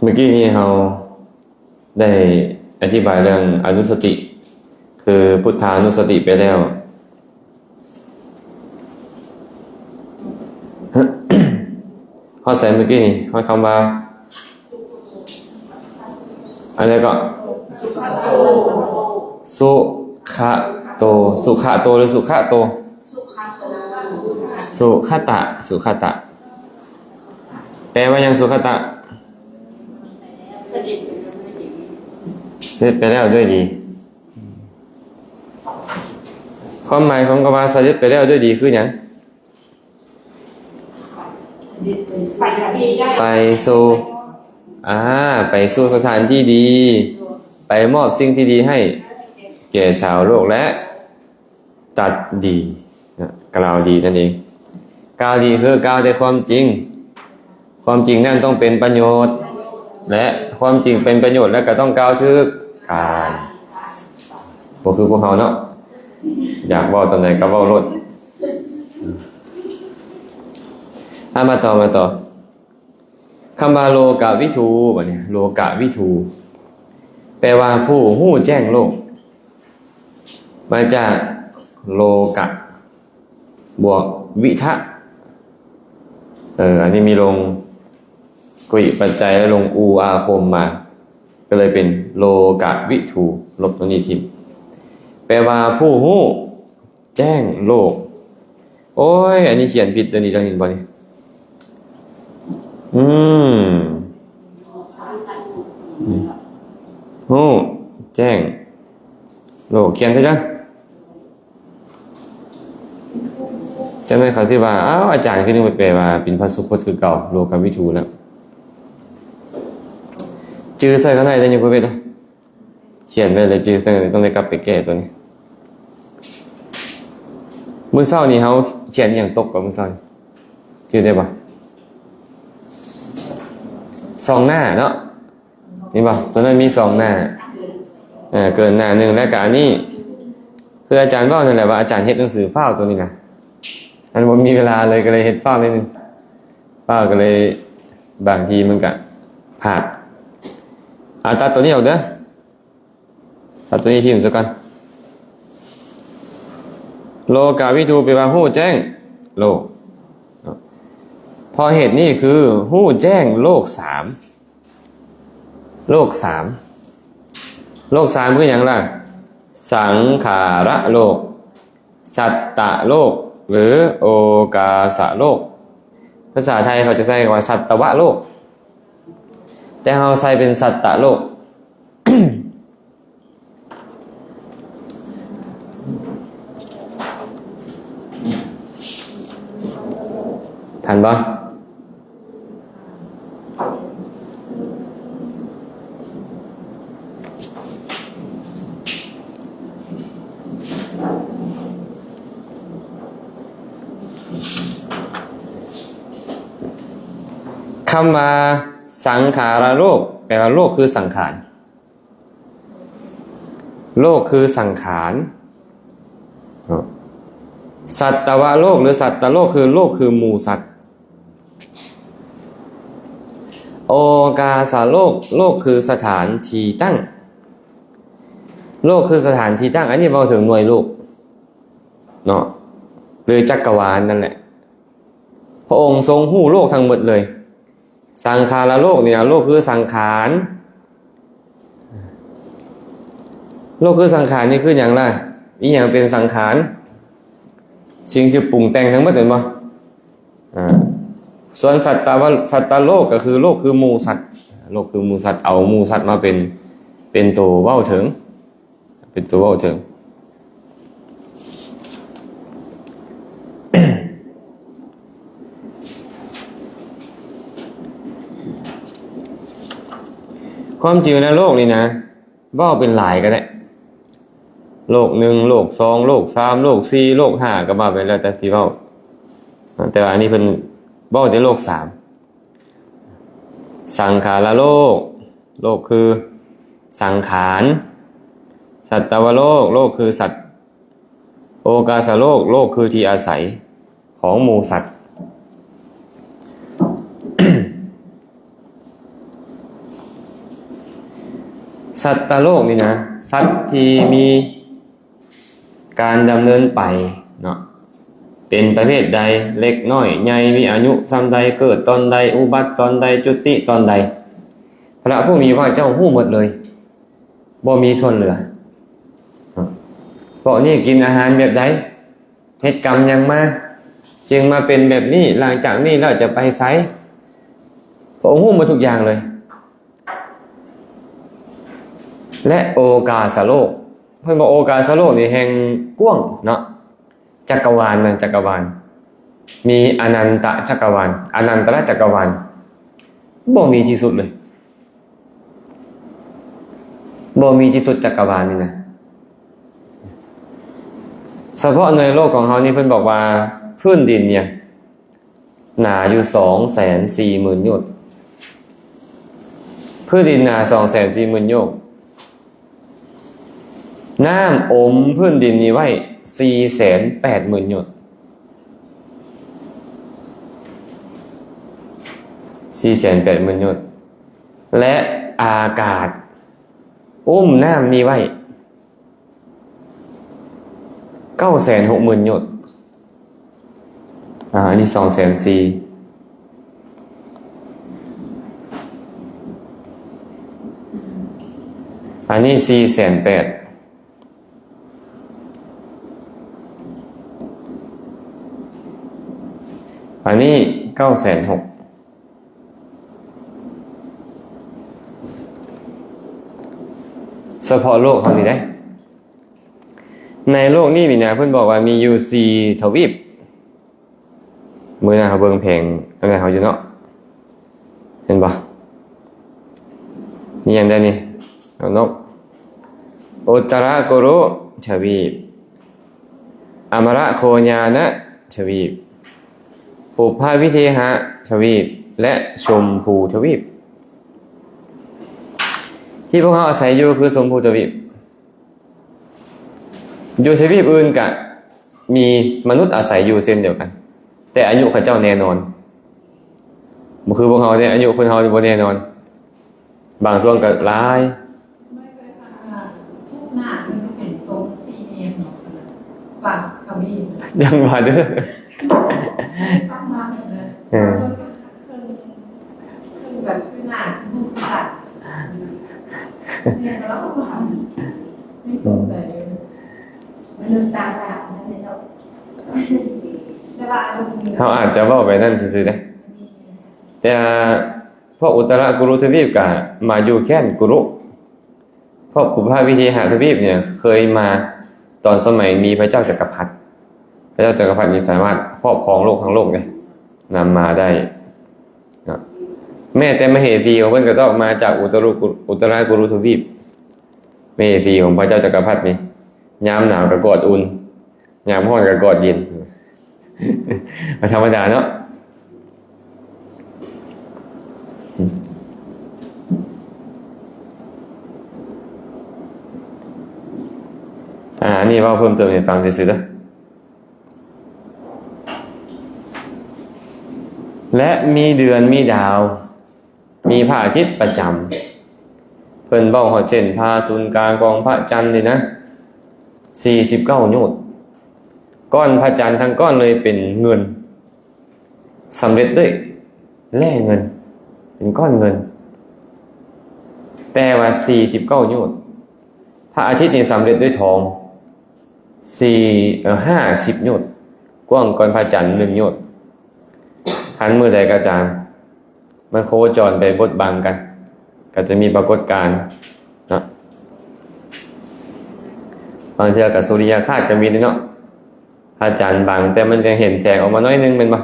ມື້ກີ້ນີ້ເຮົາໄດ້ອະທິບາຍເລື່ອງອະນຸສະຕິ ຄືພຸດທານຸສະຕິໄປແລ້ວ. ຮອດໃສມື້ກີ້ນີ້? ຮອດຄຳວ່າ ອັນໃດກໍ? ສຸຂະໂຕ. ສຸຂະໂຕ ຫຼື ສຸຂະໂຕ? ສຸຂະຕະ ສຸຂະຕະ. ແປວ່າຫຍັງ ສຸຂະຕະ? ສະເດັດໄປແລ້ວດ້ວຍດີ. ຄວາມໝາຍຂອງຄຳວ່າສະເດັດໄປແລ້ວດ້ວຍດີຄືຫຍັງ? ໄປສູ່ ອ່າ ໄປສູ່ສະຖານທີ່ດີ ໄປມອບສິ່ງທີ່ດີໃຫ້ແກ່ຊາວໂລກ ແລະ ຕັດດີນະ ກ່າວດີນັ້ນເອງ. ກ່າວດີຄືກ່າວແຕ່ຄວາມຈິງ. ຄວາມຈິງນັ້ນຕ້ອງເປັນປະໂຫຍດ ແລະ ຄວາມຈິງເປັນປະໂຫຍດ ແລະ ກໍຕ້ອງກ່າວຖືກການ. ບໍ່ຄືພວກເຮົາເນາະ ຢາກເວົ້າຕອນໃດກໍເວົ້າໂລດ. ອ່ະ ມາຕໍ່ ມາຕໍ່. ຄຳວ່າໂລກະວິທູ ບັດນີ້ ໂລກະວິທູ ແປວ່າຜູ້ຮູ້ແຈ້ງໂລກ. ມາຈາກໂລກະ ບວກວິທະ ເອີ ອັນນີ້ມີລົງກຸລິປັດໄຈ ແລະ ລົງອູອາຄົມມາ ກໍເລີຍເປັນໂລກະວິທູ ລົບຕົວນີ້ຖິ້ມ ແປວ່າຜູ້ຮູ້ແຈ້ງໂລກ. ໂອ້ຍ ອັນນີ້ຂຽນຜິດ ຕົວນີ້ເຈົ້າເຫັນບໍ່ນີ້? ອືມ ຮູ້ແຈ້ງໂລກ ຂຽນເທື່ອ ຈັ່ງໃດເຂົາຊິວ່າ ອ້າວ ອາຈານຄືຍັງໄປແປວ່າເປັນພະສຸຄົດຄືເກົ່າ ໂລກະວິທູແລ້ວ. ຈື່ໃສ່ເຂົາໜ້ອຍໄດ້ຢູ່ບໍ່ເວດ ຂຽນໄວ້ແລ້ວຈື່ ຈັ່ງໃດຕ້ອງໄດ້ກັບໄປແກ້ຕົວນີ້. ມື້ເຊົ້ານີ້ເຮົາຂຽນອີ່ຫຍັງຕົກກວ່າມື້ເຊົ້ານີ້ ຈື່ໄດ້ບໍ່? ສອງໜ້າເນາະ. ນີ້ບໍ່ ຕົວນັ້ນມີສອງໜ້າ ເກີນໜ້າໜຶ່ງ ແລ້ວກະອັນນີ້ ຄືອາຈານເວົ້ານັ້ນແຫຼະ ວ່າອາຈານເຮັດໜັງສືຟ້າວຕົວນີ້ນະ ອັນບໍ່ມີເວລາເລີຍ ກໍເລີຍເຮັດຟ້າວໜ້ອຍໜຶ່ງ ຟ້າວກໍເລີຍ ບາງທີມັນກະພາດ. ອາ ຕັດຕົວນີ້ອອກເດີ ຕັດຕົວນີ້ຖິ້ມຊະກ່ອນ. ໂລກາວິທູແປວ່າຮູ້ແຈ້ງໂລກ ເພາະເຫດນີ້ຄືຮູ້ແຈ້ງໂລກສາມ. ໂລກສາມ ໂລກສາມຄືຫຍັງລະ? ສັງຂາລະໂລກ, ສັດຕະໂລກ ຫຼື ໂອກາສະໂລກ. ພາສາໄທເຂົາຈະໃຊ້ຄຳວ່າສັດຕະວະໂລກ ແຕ່ເຮົາໃຊ້ເປັນສັດຕະໂລກ. ທັນບໍ່? ຄຳວ່າສັງຂາລະໂລກ ແປວ່າໂລກຄືສັງຂານ. ໂລກຄືສັງຂານ. ສັດຕະວະໂລກ ຫຼື ສັດຕະໂລກ ຄືໂລກຄືໝູ່ສັດ. ໂອກາສະໂລກ ໂລກຄືສະຖານທີ່ຕັ້ງ. ໂລກຄືສະຖານທີ່ຕັ້ງ ອັນນີ້ເວົ້າເຖິງໜ່ວຍໂລກເນາະ ຫຼື ຈັກກະວານນັ້ນແຫຼະ. ພະອົງຊົງຮູ້ໂລກທັງໝົດເລີຍ. ສັງຂາລະໂລກນີ້ນະ ໂລກຄືສັງຂານ. ໂລກຄືສັງຂານນີ້ຄືຫຍັງລະ? ອີຫຍັງເປັນສັງຂານ? ສິ່ງທີ່ປຸງແຕ່ງທັງໝົດແມ່ນບໍ່? ອາ ສ່ວນສັດຕະວະ ສັດຕະໂລກກໍຄືໂລກຄືໝູ່ສັດ. ໂລກຄືໝູ່ສັດ ເອົາໝູ່ສັດມາເປັນ ເປັນໂຕເວົ້າເຖິງ ເປັນຕົວເວົ້າເຖິງ. ຄວາມຈິງແລ້ວໂລກນີ້ນະ ເວົ້າເປັນຫຼາຍກໍໄດ້ ໂລກໜຶ່ງ ໂລກສອງ ໂລກສາມ ໂລກສີ່ ໂລກຫ້າ ກໍວ່າໄປ ແລ້ວແຕ່ຊິເວົ້າ ແຕ່ວ່າອັນນີ້ເພິ່ນເວົ້າແຕ່ໂລກສາມ. ສັງຂາລະໂລກ ໂລກຄືສັງຂານ. ສັດຕະວະໂລກ ໂລກຄືສັດ. ໂອກາສະໂລກ ໂລກຄືທີ່ອາໄສຂອງໝູ່ສັດ. ສັດຕະໂລກນີ້ນະ ສັດທີ່ມີການດຳເນີນໄປເນາະ ເປັນປະເພດໃດ ເລັກນ້ອຍໃຫຍ່ ມີອາຍຸສ່ຳໃດ ເກີດຕອນໃດ ອຸບັດຕອນໃດ ຈຸຕິຕອນໃດ ພະຜູ້ມີພະພາກເຈົ້າຮູ້ໝົດເລີຍ ບໍ່ມີສ່ວນເຫຼືອ. ພວກນີ້ກິນອາຫານແບບໃດ ເຮັດກຳຫຍັງມາ ຈຶ່ງມາເປັນແບບນີ້ ຫຼັງຈາກນີ້ແລ້ວຈະໄປໃສ ພະອົງຮູ້ໝົດທຸກຢ່າງເລີຍ. ແລະ ໂອກາສະໂລກ ເພິ່ນບອກໂອກາສະໂລກນີ້ແຮ່ງກວ້າງເນາະ ຈັກກະວານນະ ຈັກກະວານ ມີອະນັນຕະຈັກກະວານ ອະນັນຕະຈັກກະວານ ບໍ່ມີທີ່ສຸດເລີຍ ບໍ່ມີທີ່ສຸດຈັກກະວານນີ້ນະ. ສະເພາະໃນໂລກຂອງເຮົານີ້ ເພິ່ນບອກວ່າພື້ນດິນເນຍ ໜາຢູ່ສອງແສນສີ່ໝື່ນໂຍດ ພື້ນດິນໜາສອງແສນສີ່ໝື່ນໂຍດ ນ້ຳອົມພື້ນດິນນີ້ໄວ້ສີ່ແສນແປດໝື່ນໂຍດ ສີ່ແສນແປດໝື່ນໂຍດ ແລະ ອາກາດອຸ້ມນ້ຳນີ້ໄວ້ ເກົ້າແສນຫົກໝື່ນໂຍດ ອາ ອັນນີ້ສອງແສນສີ່ ອັນນີ້ສີ່ແສນແປດ ອັນນີ້ເກົ້າແສນຫົກ ສະເພາະໂລກເຮົານີ້ເດ້. ໃນໂລກນີ້ນີ້ນະ ເພິ່ນບອກວ່າມີຢູ່ສີ່ທະວີບ ມື້ນັ້ນເຮົາເບິ່ງແຜງອັນນັ້ນເຮົາຢູ່ເນາະ ເຫັນບໍ່? ມີຫຍັງແດ່ນີ້? ເອົານົກ ອຸດຕະຣະກຸລຸທະວີບ ອະມະຣະໂຄຍານະທະວີບ ປຸບພະວິເທຫະທະວີບ ແລະ ຊົມພູທະວີບ. ທີ່ພວກເຮົາອາໄສຢູ່ຄືຊົມພູທະວີບ. ຢູ່ທະວີບອື່ນກະມີມະນຸດອາໄສຢູ່ເຊັ່ນດຽວກັນ ແຕ່ອາຍຸເຂົາເຈົ້າແນ່ນອນ ບໍ່ຄືພວກເຮົາເດ້ ອາຍຸຄົນເຮົານີ້ບໍ່ແນ່ນອນ ບາງຊ່ວງກະຫຼາຍ ທຸກໜ້າຄືຊິເປັນຊົງສີ່ເນມເນາະ ບາງທະວີບ ຍັງວ່າເດີ ເອີ ເຊິ່ງແບບຄືໜ້າຄືບໍ່ຄືກັນ ເນຍ ແຕ່ວ່າ ອືມ ມັນຕົກໃຈເລີຍ ມະນຸດຕ່າງດາວນັ້ນເນາະ ແຕ່ວ່າ ເຮົາອາດຈະເວົ້າໄປນັ້ນຊື່ໆເດ້ ແຕ່ພວກອຸດຕະຣະກຸລຸທະວີບກະມາຢູ່ແຄວ້ນກຸລຸ ພວກປຸບພະວິເທຫະທະວີບເນຍ ເຄີຍມາຕອນສະໄໝມີພະເຈົ້າຈັກກະພັດ ພະເຈົ້າຈັກກະພັດນີ້ສາມາດຄອບຄອງໂລກທັງໂລກເດ້ ນຳມາໄດ້ເນາະ ແມ້ແຕ່ມະເຫສີຂອງເພິ່ນກະຕ້ອງມາຈາກອຸດຕະຣະກຸ ອຸດຕະຣະກຸລຸທະວີບ ມະເຫສີຂອງພະເຈົ້າຈັກກະພັດນີ້ ຍາມໜາວກະກອດອຸ່ນ ຍາມຮ້ອນກະກອດເຢັນ ມັນທຳມະດາເນາະ ອາ ອັນນີ້ເວົ້າເພີ່ມເຕີມໃຫ້ຟັງຊື່ໆເດີ ແລະ ມີເດືອນ ມີດາວ ມີພະອາທິດປະຈຳ ເພິ່ນເວົ້າຮອດເສັ້ນຜ່າສູນກາງຂອງພະຈັນນີ້ນະ ສີ່ສິບເກົ້າໂຍດ ກ້ອນພະຈັນທັງກ້ອນເລີຍເປັນເງິນ ສຳເລັດດ້ວຍແຮ່ເງິນ ເປັນກ້ອນເງິນ ແຕ່ວ່າສີ່ສິບເກົ້າໂຍດ ພະອາທິດນີ້ສຳເລັດດ້ວຍທອງ ສີ່ ເອີ ຫ້າສິບໂຍດ ກວ້າງກ່ອນພະຈັນໜຶ່ງໂຍດ ຄັນມື້ໃດກໍຕາມ ມັນໂຄຈອນໄປບົດບັງກັນ ກໍຈະມີປາກົດການເນາະ ບາງເທື່ອກໍສຸລິຍະຄາດກໍມີເດ້ເນາະ ພະຈັນບັງ ແຕ່ມັນຍັງເຫັນແສງອອກມາໜ້ອຍໜຶ່ງແມ່ນບໍ່?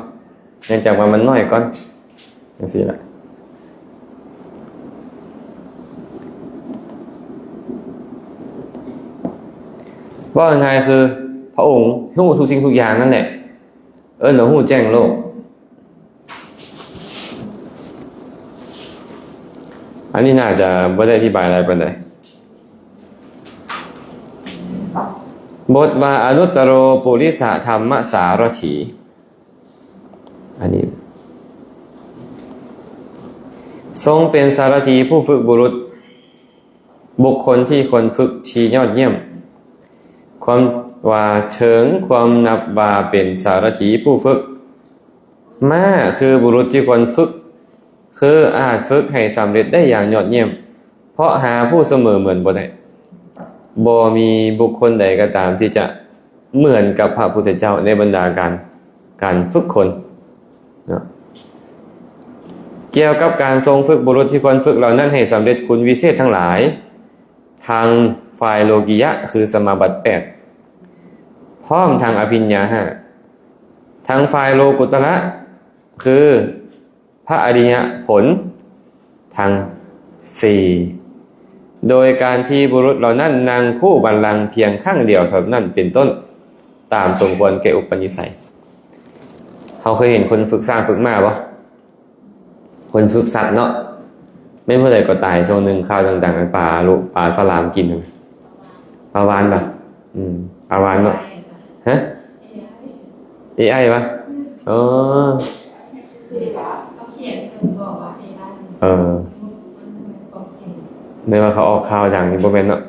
ເນື່ອງຈາກວ່າມັນນ້ອຍກ່ອນ ຈັ່ງຊີ້ລະ ເວົ້າງ່າຍໆຄື ພະອົງຮູ້ທຸກສິ່ງທຸກຢ່າງນັ້ນແຫຼະ ເອີ້ນວ່າຮູ້ແຈ້ງໂລກ. ອັນນີ້ໜ້າຈະບໍ່ໄດ້ອະທິບາຍຫຼາຍປານໃດ. ບົດວ່າ ອະນຸດຕະໂລປຸລິສະທຳມະສາລະຖີ ອັນນີ້ ຊົງເປັນສາລະຖີຜູ້ຝຶກບຸລຸດ ບຸກຄົນທີ່ຄວນຝຶກທີ່ຍອດຢ້ຽມ ຄວາມວ່າເຖິງຄວາມນັບວ່າເປັນສາລະຖີຜູ້ຝຶກ. ມ້າຄືບຸລຸດທີ່ຄວນຝຶກ ຄືອາດຝຶກໃຫ້ສຳເລັດໄດ້ຢ່າງຍອດຢ້ຽມ ເພາະຫາຜູ້ສະເໝີເໝືອນບໍ່ໄດ້. ບໍ່ມີບຸກຄົນໃດກໍຕາມທີ່ຈະເໝືອນກັບພະພຸດທະເຈົ້າໃນບັນດາການ ການຝຶກຄົນເນາະ. ກ່ຽວກັບການຊົງຝຶກບຸລຸດທີ່ຄວນຝຶກເຫຼົ່ານັ້ນໃຫ້ສຳເລັດຄຸນວິເສດທັງຫຼາຍ ທັງຝ່າຍໂລກິຍະ ຄືສະມາບັດແປດ ພ້ອມທັງອະພິນຍາຫ້າ ທັງຝ່າຍໂລກຸດຕະລະ ຄືພະອະລິຍະຜົນທັງສີ່ ໂດຍການທີ່ບຸລຸດເຫຼົ່ານັ້ນນັ່ງຄູ່ບັນລັງພຽງຄັ້ງດຽວເທົ່ານັ້ນເປັນຕົ້ນ ຕາມສົມຄວນແກ່ອຸປະນິໄສ. ເຮົາເຄີຍເຫັນຄົນຝຶກຊ້າງຝຶກມ້າບໍ່? ຄົນຝຶກສັດເນາະ ແມ່ນຜູ້ໃດກໍຕາຍຊ່ວງໜຶ່ງ ຂ່າວດັງໆ ປາໂລ ປາສະຫຼາມກິນຫັ້ນ ປາວານປະ? ອືມ ປາວານເນາະ. ຮະ? ເອໄອວະ? ອໍ ເອີ ແມ່ນວ່າເຂົາອອກຂ່າວດັງນີ້ ບໍ່ແມ່ນເນາະ?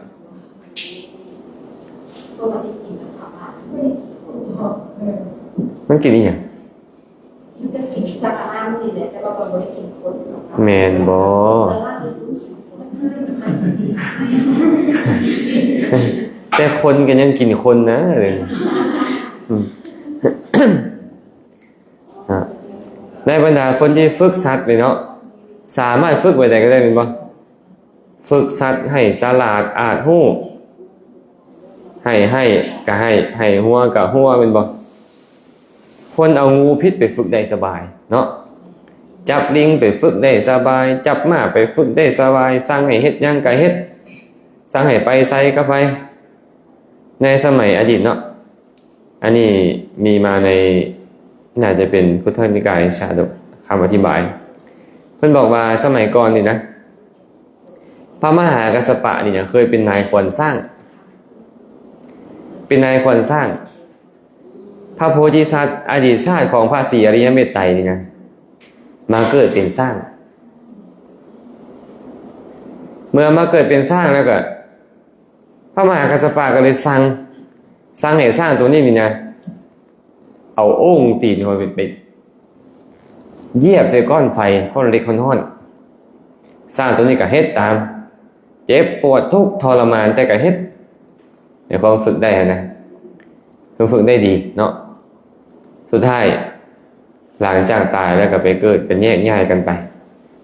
ມັນກິນອີ່ຫຍັງ? ມັນຈະກິນສັດນ້ຳນີ້ແຫຼະ ແຕ່ວ່າມັນບໍ່ໄດ້ກິນຄົນ. ແມ່ນບໍ່? ແຕ່ຄົນກໍຍັງກິນຄົນນະ. ອືມ ໃນບັນດາຄົນທີ່ຝຶກສັດນີ້ເນາະ ສາມາດຝຶກແບບໃດກໍໄດ້ແມ່ນບໍ່? ຝຶກສັດໃຫ້ສະຫຼາດອາດຮູ້ ໃຫ້ໄຮ້ກໍໄຮ້ ໃຫ້ຫົວກໍຫົວ ແມ່ນບໍ່? ຄົນເອົາງູພິດໄປຝຶກໄດ້ສະບາຍເນາະ ຈັບລິງໄປຝຶກໄດ້ສະບາຍ ຈັບມ້າໄປຝຶກໄດ້ສະບາຍ ສັ່ງໃຫ້ເຮັດຫຍັງກໍເຮັດ ສັ່ງໃຫ້ໄປໃສກໍໄປ ໃນສະໄໝອະດີດເນາະ. ອັນນີ້ມີມາໃນ ໜ້າຈະເປັນພຸດທະນິກາຍຊາດົກ ຄຳອະທິບາຍ ເພິ່ນບອກວ່າສະໄໝກ່ອນນີ້ນະ ພະມະຫາກັດສະປະນີ້ນະ ເຄີຍເປັນນາຍຂວັນຊ້າງ ເປັນນາຍຂວັນຊ້າງ. ພະໂພທິສັດອະດີດຊາດຂອງພະສີອະລິຍະເມດໄຕນີ້ນະ ມາເກີດເປັນຊ້າງ. ເມື່ອມາເກີດເປັນຊ້າງແລ້ວກໍ ພະມະຫາກັດສະປະກໍເລີຍສັ່ງ ສັ່ງໃຫ້ຊ້າງໂຕນີ້ນີ້ນະ ເອົາໂອງຕີນເຂົາໄປ ໄປຢຽບໃສ່ກ້ອນໄຟ ກ້ອນເຫຼັກຮ້ອນໆ. ຊ້າງໂຕນີ້ກໍເຮັດຕາມ ເຈັບປວດທຸກທໍລະມານ ແຕ່ກໍເຮັດ ໃນຄວາມຝຶກໄດ້ຫັ້ນນະ ເພິ່ນຝຶກໄດ້ດີເນາະ. ສຸດທ້າຍ ຫຼັງຈາກຕາຍແລ້ວກໍໄປເກີດ ກໍແຍກຍ້າຍກັນໄປ.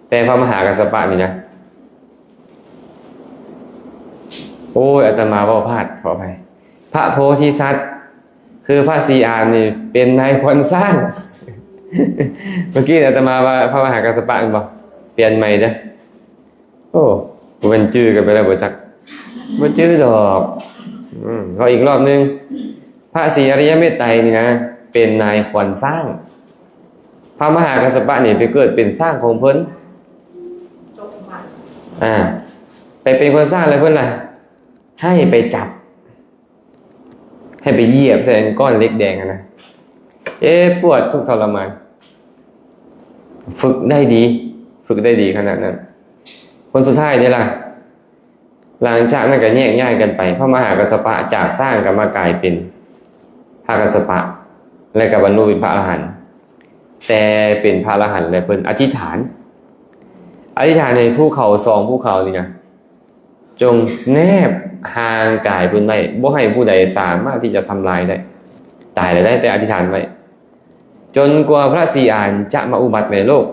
ແຕ່ພະມະຫາກັດສະປະນີ້ນະ ໂອ້ຍ ອາດຕະມາເວົ້າພາດ ຂໍອະໄພ. ພະໂພທິສັດ ຄືພະສີອານນີ້ ເປັນນາຍຂວັນຊ້າງ. ເມື່ອກີ້ອາດຕະມາວ່າພະມະຫາກັດສະປະແມ່ນບໍ່? ປ່ຽນໃໝ່ເດີ້. ໂອ້ ບໍ່ແມ່ນຈື່ກັນໄປແລ້ວບໍ່ຈັກ ບໍ່ຈື່ດອກ. ອືມ ເວົ້າອີກລອບໜຶ່ງ ພະສີອະລິຍະເມດໄຕນີ້ນະ ເປັນນາຍຂວັນຊ້າງ. ພະມະຫາກັດສະປະນີ້ໄປເກີດເປັນຊ້າງຂອງເພິ່ນ. ອ່າ ໄປເປັນຂວັນຊ້າງແລ້ວເພິ່ນລະ ໃຫ້ໄປຈັບ ໃຫ້ໄປຢຽບໃສ່ກ້ອນເຫຼັກແດງຫັ້ນນະ ເຈັບປວດທຸກທໍລະມານ. ຝຶກໄດ້ດີ ຝຶກໄດ້ດີຂະໜາດນັ້ນ. ຜົນສຸດທ້າຍເດລະ ຫຼັງຈາກນັ້ນກໍແຍກຍ້າຍກັນໄປ ພະມະຫາກັດສະປະຈາກຊ້າງກໍມາກາຍເປັນພະກັດສະປະ ແລະກໍບັນລຸເປັນພະອະລະຫັນ. ແຕ່ເປັນພະອະລະຫັນແລ້ວເພິ່ນອະທິຖານ ອະທິຖານໃຫ້ພູເຂົາສອງພູເຂົານີ້ນະ ຈົ່ງແນບຫ່າງກາຍເພິ່ນໄວ້ ບໍ່ໃຫ້ຜູ້ໃດສາມາດທີ່ຈະທຳລາຍໄດ້. ຕາຍແລ້ວໄດ້ແຕ່ອະທິຖານໄວ້ ຈົນກວ່າພະສີອານຈະມາອຸບັດໃນໂລກ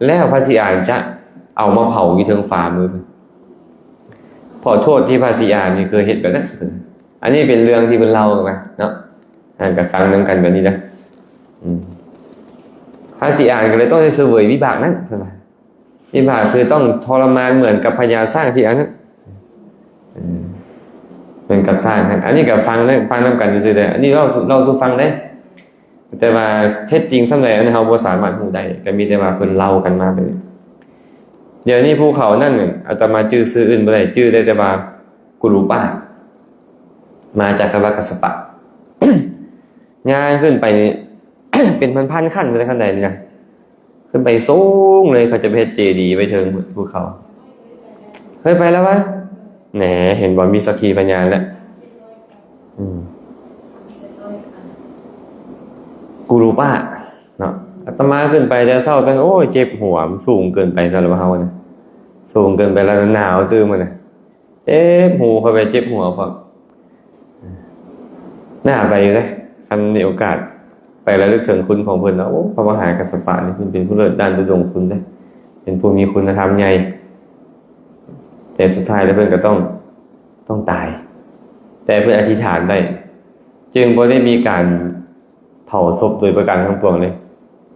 ແລ້ວພະສີອານຈະເອົາມາເຜົາຢູ່ເທິງຝ່າມື. ຂໍໂທດທີ່ພະສີອານນີ້ເຄີຍເຮັດແບບນັ້ນ. ອັນນີ້ເປັນເລື່ອງທີ່ເພິ່ນເລົ່າກັນມາເນາະ ອ່າ ກໍຟັງນຳກັນແບບນີ້ນະ. ອືມ ພະສີອານກໍເລີຍຕ້ອງໄດ້ສະເຫວີຍວິບາກນັ້ນ ເພິ່ນວ່າ. ວິບາກຄືຕ້ອງທໍລະມານເໝືອນກັບພະຍາຊ້າງທີ່ອັນນັ້ນ ເອີ ເໝືອນກັບຊ້າງຫັ້ນ. ອັນນີ້ກໍຟັງນຳ ຟັງນຳກັນຊື່ໆເດີ້ ອັນນີ້ເລົ່າ ເລົ່າສູ່ຟັງເດ້. ແຕ່ວ່າເທັດຈິງສ່ຳໃດ ອັນນີ້ເຮົາບໍ່ສາມາດຮູ້ໄດ້ ກໍມີແຕ່ວ່າເພິ່ນເລົ່າກັນມາແບບນີ້. ດຽວນີ້ພູເຂົານັ້ນ ອາດຕະມາຈື່ຊື່ອື່ນບໍ່ໄດ້ ຈື່ໄດ້ແຕ່ວ່າກຸລຸປາດ ມາຈາກຄະວະກັດສະປະ ຍ່າງຂຶ້ນໄປນີ້ ເປັນພັນໆຂັ້ນ ໄປຂັ້ນໃດນີ້ນະ. ຂຶ້ນໄປສູງເລີຍ ເຂົາຈະໄປເຮັດເຈດີໄວ້ເທິງພູເຂົາ. ເຄີຍໄປແລ້ວວະ? ແໜ ເຫັນບໍ່ ມີສັກຂີພະຍານແລ້ວ. ອືມ ກູຮູປາເນາະ ອາດຕະມາຂຶ້ນໄປແຕ່ເຊົ້າຕັ້ງ ໂອ້ຍ ເຈັບຫົວ ມັນສູງເກີນໄປສຳລັບເຮົານະ ສູງເກີນໄປແລ້ວໜາວຕື່ມນະ ເຈັບຫູເຂົ້າໄປ ເຈັບຫົວພ້ອມ. ໜ້າໄປຢູ່ເດ້ ຄັນມີໂອກາດໄປລະລຶກເຖິງຄຸນຂອງເພິ່ນເນາະ. ໂອ້ ພະມະຫາກັດສະປະນີ້ ເພິ່ນເປັນຜູ້ເລີດດ້ານອຸດົມຄຸນເດ້ ເປັນຜູ້ມີຄຸນນະທຳໃຫຍ່ ແຕ່ສຸດທ້າຍແລ້ວເພິ່ນກໍຕ້ອງ ຕ້ອງຕາຍ ແຕ່ເພິ່ນອະທິຖານໄດ້ ຈຶ່ງບໍ່ໄດ້ມີການເຜົາສົບໂດຍປະການທັງປວງເລີຍ.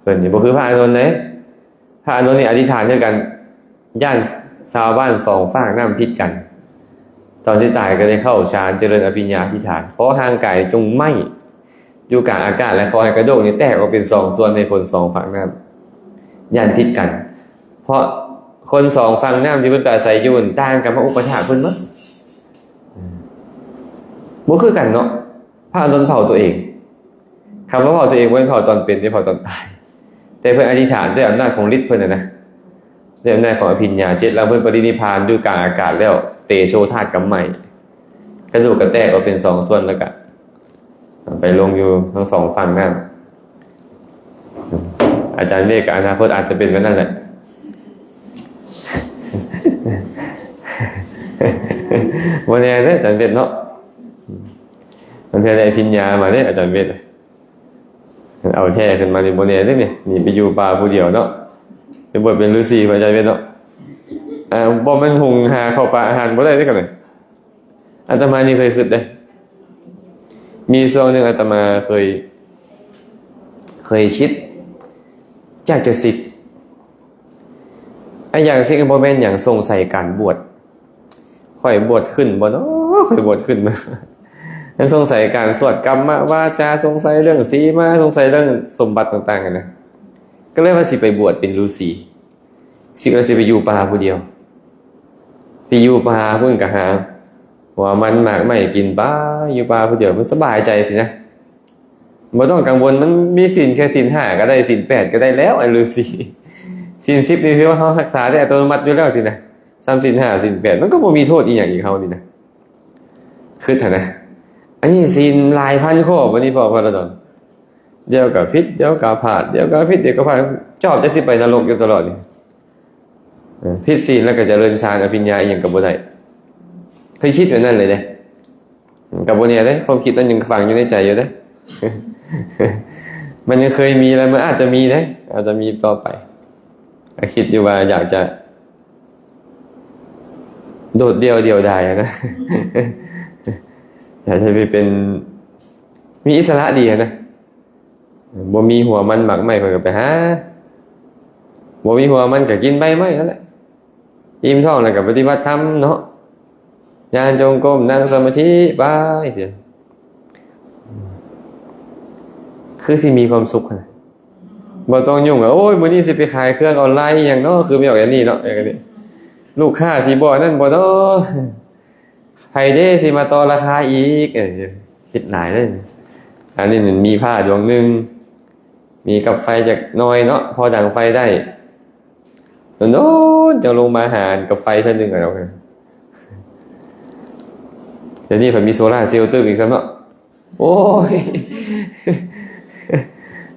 ເພິ່ນນີ້ບໍ່ຄືພະອານົນເດ້ ພະອານົນນີ້ອະທິຖານຄືກັນ ຢ້ານຊາວບ້ານສອງຟາກນ້ຳຜິດກັນ ຕອນຊິຕາຍກໍໄດ້ເຂົ້າฌານ ຈະເລີນອະພິນຍາອະທິຖານ ຂໍຮ່າງກາຍຈົ່ງໄໝ້ຢູ່ກາງອາກາດ ແລະ ຂໍໃຫ້ກະດູກນີ້ແຕກອອກເປັນສອງສ່ວນໃນຄົນສອງຟາກນ້ຳ ຢ້ານຜິດກັນ ເພາະຄົນສອງຝັ່ງນ້ຳທີ່ເພິ່ນໄປອາໄສຢູ່ນັ້ນ ຕ່າງກັນມາອຸປະຖາກເພິ່ນໝົດ ບໍ່ຄືກັນເນາະ. ພະອານົນເຜົາຕົວເອງ ຄຳວ່າເຜົາຕົວເອງ ບໍ່ແມ່ນເຜົາຕອນເປັນເດ້ ເຜົາຕອນຕາຍ ແຕ່ເພິ່ນອະທິຖານດ້ວຍອຳນາດຂອງລິດເພິ່ນນະ ດ້ວຍອຳນາດຂອງອະພິນຍາເຈັດ ແລ້ວເພິ່ນປະລິນິບພານຢູ່ກາງອາກາດແລ້ວ ເຕໂຊທາດກໍໄໝ້ ກະດູກກໍແຕກອອກເປັນສອງສ່ວນ ແລ້ວກໍໄປລົງຢູ່ທັງສອງຝັ່ງນ້ຳ. ອາຈານເມກກໍອະນາຄົດອາດຈະເປັນແບບນັ້ນແຫຼະ ບໍ່ແນ່ເດ້ອາຈານເວດເນາະ ບາງເທື່ອໄດ້ອະພິນຍາມາເດ້ອາຈານເວດ ເອົາແທ້ຂຶ້ນມານີ້ບໍ່ແນ່ເດ້ນີ້ ໜີໄປຢູ່ປ່າຜູ້ດຽວເນາະ ໄປບວດເປັນລືສີ ອາຈານເວດເນາະ ບໍ່ແມ່ນຫຸງຫາເຂົ້າປາອາຫານບໍ່ໄດ້ເດ້ກັນ ອາດຕະມານີ້ເຄີຍຄິດເດ້ ມີຊ່ວງໜຶ່ງອາດຕະມາເຄີຍ ເຄີຍຄິດຢາກຈະສິກ ອາ ຢາກສິກບໍ່ແມ່ນຫຍັງ ສົງໄສການບວດ ຂ້ອຍບວດຂຶ້ນບໍ່ເນາະ ຂ້ອຍບວດຂຶ້ນບໍ່ ຍັງສົງໄສການສວດກຳມະວາຈາ ສົງໄສເລື່ອງສີມາ ສົງໄສເລື່ອງສົມບັດຕ່າງໆຫັ້ນນະ ກໍເລີຍວ່າຊິໄປບວດເປັນລືສີ ຊິວ່າຊິໄປຢູ່ປ່າຜູ້ດຽວ ຊິຢູ່ປ່າພຸ້ນກໍຫາຫົວມັນໝາກໄມ້ກິນໄປ ຢູ່ປ່າຜູ້ດຽວມັນສະບາຍໃຈຊີ້ນະ ບໍ່ຕ້ອງກັງວົນ ມັນມີສິນແຄ່ສິນຫ້າກໍໄດ້ ສິນແປດກໍໄດ້ແລ້ວ ອັນລືສີ ສິນສິບນີ້ຖືວ່າເຮົາຮັກສາໄດ້ອັດຕະໂນມັດຢູ່ແລ້ວຊີ້ນະ ສ່ຳສິນຫ້າສິນແປດ ມັນກໍບໍ່ມີໂທດອີ່ຫຍັງອີກ ເຮົານີ້ນະ ຄິດຫັ້ນນະ ອັນນີ້ສິນຫຼາຍພັນຂໍ້ ບັດນີ້ພໍ່ພະລະດອນ ດຽວກໍຜິດ ດຽວກໍພາດ ດຽວກໍຜິດ ດຽວກໍພາດ ຈອບແຕ່ຊິໄປນະລົກຢູ່ຕະຫຼອດນີ້ ເອີ ຜິດສິນແລ້ວກໍຈະເລີນຊານອະພິນຍາອີ່ຫຍັງກໍບໍ່ໄດ້ ເຄີຍຄິດແບບນັ້ນເລີຍເດ້ ກໍບໍ່ແນ່ເດ້ ຄວາມຄິດນັ້ນຍັງຝັງຢູ່ໃນໃຈຢູ່ເດ້ ມັນຍັງເຄີຍມີ ແລະ ມັນອາດຈະມີເດ້ ອາດຈະມີຕໍ່ໄປ ກໍຄິດຢູ່ວ່າຢາກຈະໂດດດ່ຽວດຽວດາຍຫັ້ນນະ ຢາກຈະໄປເປັນ ມີອິດສະຫຼະດີຫັ້ນນະ ບໍ່ມີຫົວມັນໝາກໄມ້ ຂ້ອຍກໍໄປຫາ ບໍ່ມີຫົວມັນກໍກິນໃບໄມ້ນັ້ນແຫຼະ ອີ່ມທ້ອງແລ້ວກໍປະຕິບັດທຳເນາະ ຍ່າງຈົງກົມ ນັ່ງສະມາທິໄປຊີ້ ຄືຊິມີຄວາມສຸກຫັ້ນນະ ບໍ່ຕ້ອງຫຍຸ້ງວ່າ ໂອ້ຍ ມື້ນີ້ຊິໄປຂາຍເຄື່ອງອອນລາຍອີ່ຫຍັງເນາະ ຄືແມ່ນອອກອັນນີ້ເນາະ ອັນນີ້ ລູກຄ້າຊິບໍ່ອັນນັ້ນບໍ່ເນາະ ໃຜເດ້ຊິມາຕໍ່ລາຄາອີກ ເອີ ຄິດຫຼາຍເດ້. ອັນນີ້ມັນມີຜ້າດວງໜຶ່ງ ມີກັບໄຟຈັກໜ້ອຍເນາະ ພໍດັງໄຟໄດ້ ໂດນໆ ຈັ່ງລົງມາຫາກັບໄຟເທື່ອໜຶ່ງ. ດຽວນີ້ເພິ່ນມີໂຊລາເຊວຕື່ມອີກຊ້ຳເນາະ. ໂອ້ຍ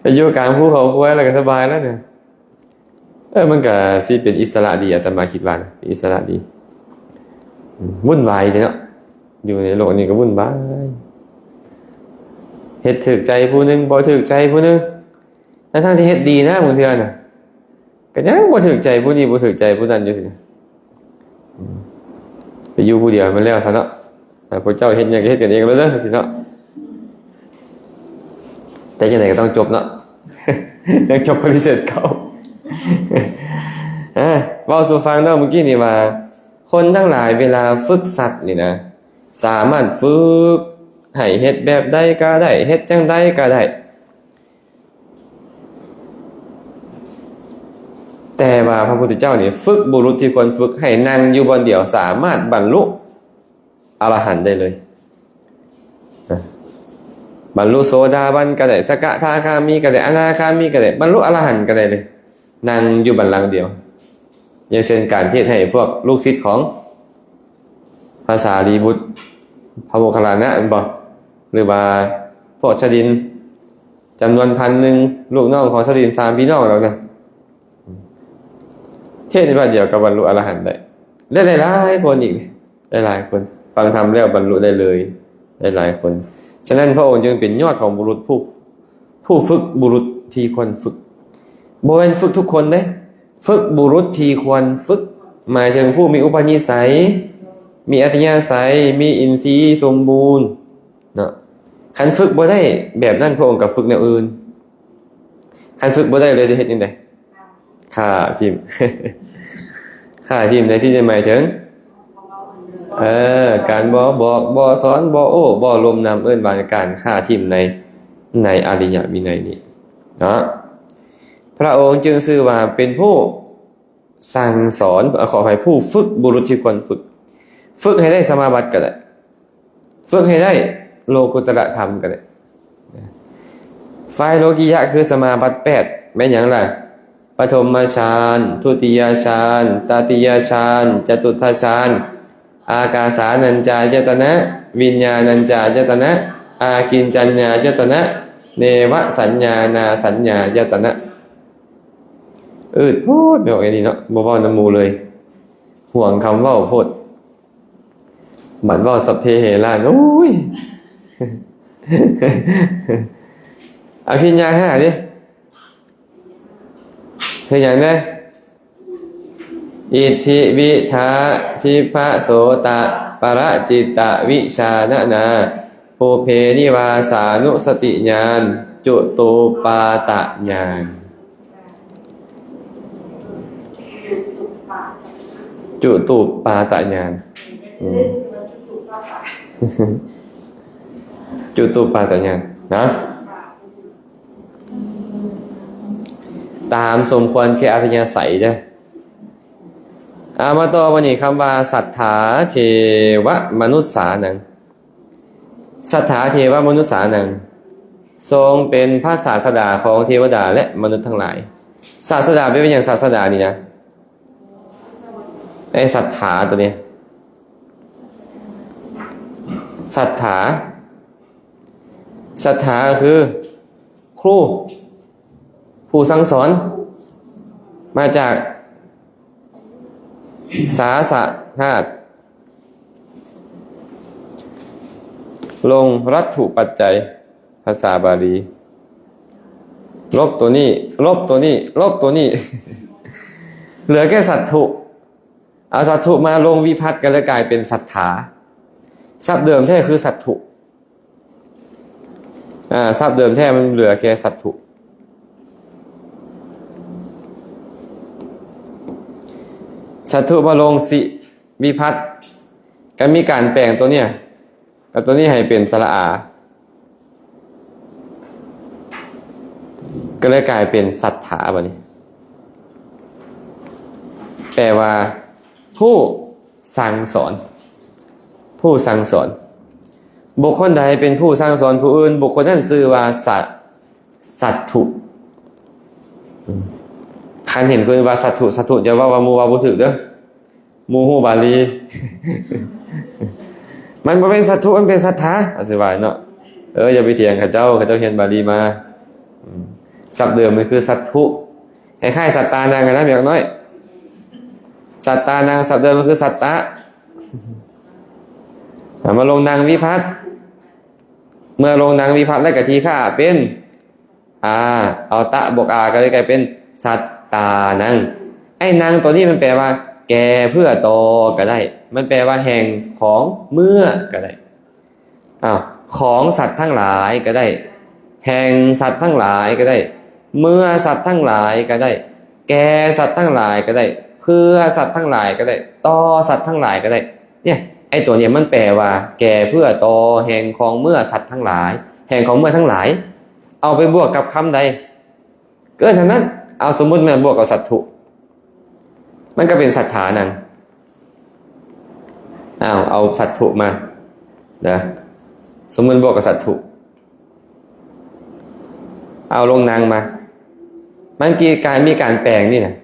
ໄປຢູ່ກາງພູເຂົາຄວາຍແລ້ວກໍສະບາຍແລ້ວນີ້. ເອີ ມັນກະຊິເປັນອິດສະຫຼະດີ ອາດຕະມາຄິດວ່ານະ ເປັນອິດສະຫຼະດີ. ອືມ ວຸ້ນວາຍເດເນາະ ຢູ່ໃນໂລກນີ້ກໍວຸ້ນວາຍ ເຮັດຖືກໃຈຜູ້ໜຶ່ງ ບໍ່ຖືກໃຈຜູ້ໜຶ່ງ ທັງໆທີ່ເຮັດດີນະ ບາງເທື່ອນະ ກໍຍັງບໍ່ຖືກໃຈຜູ້ນີ້ ບໍ່ຖືກໃຈຜູ້ນັ້ນຢູ່. ອືມ ໄປຢູ່ຜູ້ດຽວໃຫ້ມັນແລ້ວຊະເນາະ. ພວກເຈົ້າເຮັດຫຍັງກໍເຮັດກັນເອງເລີຍເດີ ຊີ້ເນາະ. ແຕ່ຈັ່ງໃດກໍຕ້ອງຈົບເນາະ ຍັງຈົບປະຕິເສດເກົ່າ. ເອີ ເວົ້າສູ່ຟັງເນາະ ມື້ກີ້ນີ້ວ່າ ຄົນທັງຫຼາຍເວລາຝຶກສັດນີ້ນະ ສາມາດຝຶກໃຫ້ເຮັດແບບໃດກໍໄດ້ ເຮັດຈັ່ງໃດກໍໄດ້. ແຕ່ວ່າພະພຸດທະເຈົ້ານີ້ຝຶກບຸລຸດທີ່ຄວນຝຶກໃຫ້ນັ່ງຢູ່ບ່ອນດຽວ ສາມາດບັນລຸອະລະຫັນໄດ້ເລີຍ. ບັນລຸໂສດາບັນກໍໄດ້ ສະກະທາຄາມີກໍໄດ້ ອະນາຄາມີກໍໄດ້ ບັນລຸອະລະຫັນກໍໄດ້ເລີຍ ນັ່ງຢູ່ບັນລັງດຽວ. ຢ່າງເຊັ່ນ ການເທດໃຫ້ພວກລູກສິດຂອງ ພະສາລີບຸດ ພະໂມກຄັນລານະ ແມ່ນບໍ່? ຫຼືວ່າພວກຊະດິນຈຳນວນພັນໜຶ່ງ ລູກນ້ອງຂອງຊະດິນສາມພີ່ນ້ອງເຫຼົ່ານັ້ນ ເທດໃນບາດດຽວກໍບັນລຸອະລະຫັນໄດ້ ແລະ ຫຼາຍໆຄົນອີກ ຫຼາຍໆຄົນ ຟັງທຳແລ້ວບັນລຸໄດ້ເລີຍ ຫຼາຍໆຄົນ. ສະນັ້ນພະອົງຈຶ່ງເປັນຍອດຂອງບຸລຸດ ຜູ້ ຜູ້ຝຶກບຸລຸດທີ່ຄວນຝຶກ. ບໍ່ແມ່ນຝຶກທຸກຄົນເດ້ ຝຶກບຸລຸດທີ່ຄວນຝຶກ ໝາຍເຖິງຜູ້ມີອຸປະນິໄສ ມີອັດຕະຍາໄສ ມີອິນຊີສົມບູນເນາະ. ຄັນຝຶກບໍ່ໄດ້ແບບນັ້ນ ພະອົງກໍຝຶກແນວອື່ນ. ຄັນຝຶກບໍ່ໄດ້ເລີຍ ຈະເຮັດຈັ່ງໃດ? ຂ້າຖິ້ມ ຂ້າຖິ້ມໃນທີ່ນີ້ໝາຍເຖິງ ເອີ ການບໍ່ບອກ ບໍ່ສອນ ບໍ່ໂອ້ ບໍ່ລົມນຳ ເອີ້ນວ່າການຂ້າຖິ້ມໃນ ໃນອະລິຍະວິໄນນີ້ເນາະ. ພະອົງຈຶ່ງຊື່ວ່າເປັນຜູ້ສັ່ງສອນ ເອີ ຂໍອະໄພ ຜູ້ຝຶກບຸລຸດທີ່ຄວນຝຶກ ຝຶກໃຫ້ໄດ້ສະມາບັດກໍໄດ້ ຝຶກໃຫ້ໄດ້ໂລກຸດຕະລະທຳກໍໄດ້. ຝ່າຍໂລກິຍະຄືສະມາບັດແປດ ແມ່ນຫຍັງລະ? ປະຖົມມະຊານ ທຸຕິຍະຊານ ຕະຕິຍະຊານ ຈະຕຸດທະຊານ ອາກາສານັນຈາຍະຕະນະ ວິນຍານັນຈາຍະຕະນະ ອາກິນຈັນຍາຍະຕະນະ ເນວະສັນຍານາສັນຍາຍະຕະນະ. ອືດໂພດເນາະ ອັນນີ້ເນາະ ບໍ່ເວົ້ານຳໝູ່ເລີຍ ຫວງຄຳເວົ້າໂພດ. ບັດເວົ້າສັບເພເຮລາ ໂອ້ຍ ອະພິນຍາຫ້າເດ້ ຄືຫຍັງເດ້? ອິດທິ ວິທາ ທິບພະ ໂສຕະ ປະລະ ຈິດຕະ ວິຊານະນາ ປຸບເພ ນິວາສານຸສະຕິຍານ ຈຸຕູປາຕະຍານ. ຈຸຕູປາຕະຍານ ອືມ ຈຸຕູປາຕະຍານນະ ຕາມສົມຄວນແກ່ອັດຕະຍາໄສເດີ້. ເອົາ ມາຕໍ່ບັດນີ້ ຄຳວ່າ ສັດຖາເທວະມະນຸດສານັງ. ສັດຖາເທວະມະນຸດສານັງ ຊົງເປັນພະສາສະດາຂອງເທວະດາ ແລະ ມະນຸດທັງຫຼາຍ. ສາສະດາແປວ່າຫຍັງ? ສາສະດານີ້ນະ ໄອ້ສັດຖາຕົວນີ້ ສັດຖາ ສັດຖາຄື ຄູ ຜູ້ສັ່ງສອນ ມາຈາກສາສະທາດ ລົງລັດຖຸປັດໄຈ ພາສາບາລີ ລົບຕົວນີ້ ລົບຕົວນີ້ ລົບຕົວນີ້ ເຫຼືອແຄ່ສັດຖຸ ເອົາສັດຖຸມາລົງວິພັດ ກໍເລີຍກາຍເປັນສັດຖາ. ສັບເດີມແທ້ຄືສັດຖຸ. ອາ ສັບເດີມແທ້ມັນເຫຼືອແຄ່ສັດຖຸ ສັດຖຸມາລົງສິວິພັດ ກໍມີການແປງຕົວເນີ້ຍກັບຕົວນີ້ໃຫ້ເປັນສະຫຼະອາ ກໍເລີຍກາຍເປັນສັດຖາບັດນີ້ ແປວ່າ ຜູ້ສັ່ງສອນ ຜູ້ສັ່ງສອນ ບຸກຄົນໃດເປັນຜູ້ສັ່ງສອນຜູ້ອື່ນ ບຸກຄົນນັ້ນຊື່ວ່າ ສັດ ສັດຖຸ. ຄັນເຫັນຄົນວ່າ ສັດຖຸ ສັດຖຸ ຢ່າເວົ້າວ່າໝູ່ເວົ້າບໍ່ຖືກເດີ້ ໝູ່ຮູ້ບາລີ ມັນບໍ່ແມ່ນສັດຖຸ ມັນເປັນສັດຖາ ອາດຊິວ່າເນາະ. ເອີ ຢ່າໄປຖຽງເຂົາເຈົ້າ ເຂົາເຈົ້າຮຽນບາລີມາ. ອືມ ສັບເດີມມັນຄືສັດຖຸ ຄ້າຍໆ ສັດຕານັງນະ ແມ່ນບໍ່ນ້ອຍ? ສັດຕານັງ ສັບເດີມມັນຄືສັດຕະ ເອົາມາລົງນັງວິພັດ ເມື່ອລົງນັງວິພັດແລ້ວກໍທີຄະເປັນ ອາ ເອົາຕະບວກອາ ກໍເລີຍກາຍເປັນສັດຕານັງ. ໄອ້ນັງຕົວນີ້ມັນແປວ່າ ແກ່ ເພື່ອ ຕໍ່ ກໍໄດ້ ມັນແປວ່າແຫ່ງ ຂອງ ເມື່ອ ກໍໄດ້. ອ້າວ ຂອງສັດທັງຫຼາຍກໍໄດ້ ແຫ່ງສັດທັງຫຼາຍກໍໄດ້ ເມື່ອສັດທັງຫຼາຍກໍໄດ້ ແກ່ສັດທັງຫຼາຍກໍໄດ້ ເພື່ອສັດທັງຫຼາຍກໍໄດ້ ຕໍ່ສັດທັງຫຼາຍກໍໄດ້. ເນຍ ໄອ້ຕົວເນຍມັນແປວ່າ ແກ່ ເພື່ອ ຕໍ່ ແຫ່ງ ຂອງ ເມື່ອ ສັດທັງຫຼາຍ ແຫ່ງ ຂອງ ເມື່ອ ທັງຫຼາຍ. ເອົາໄປບວກກັບຄຳໃດ ເກີດເທົ່ານັ້ນ. ເອົາ ສົມມຸດແມ່ນບວກກັບສັດຖຸ ມັນກໍເປັນສັດຖານັງ. ເອົາ ເອົາສັດຖຸມານະ ສົມມຸດບວກກັບສັດຖຸ ເອົາລົງນັງມາ ມັນກາຍມີການແປງນີ້ນະ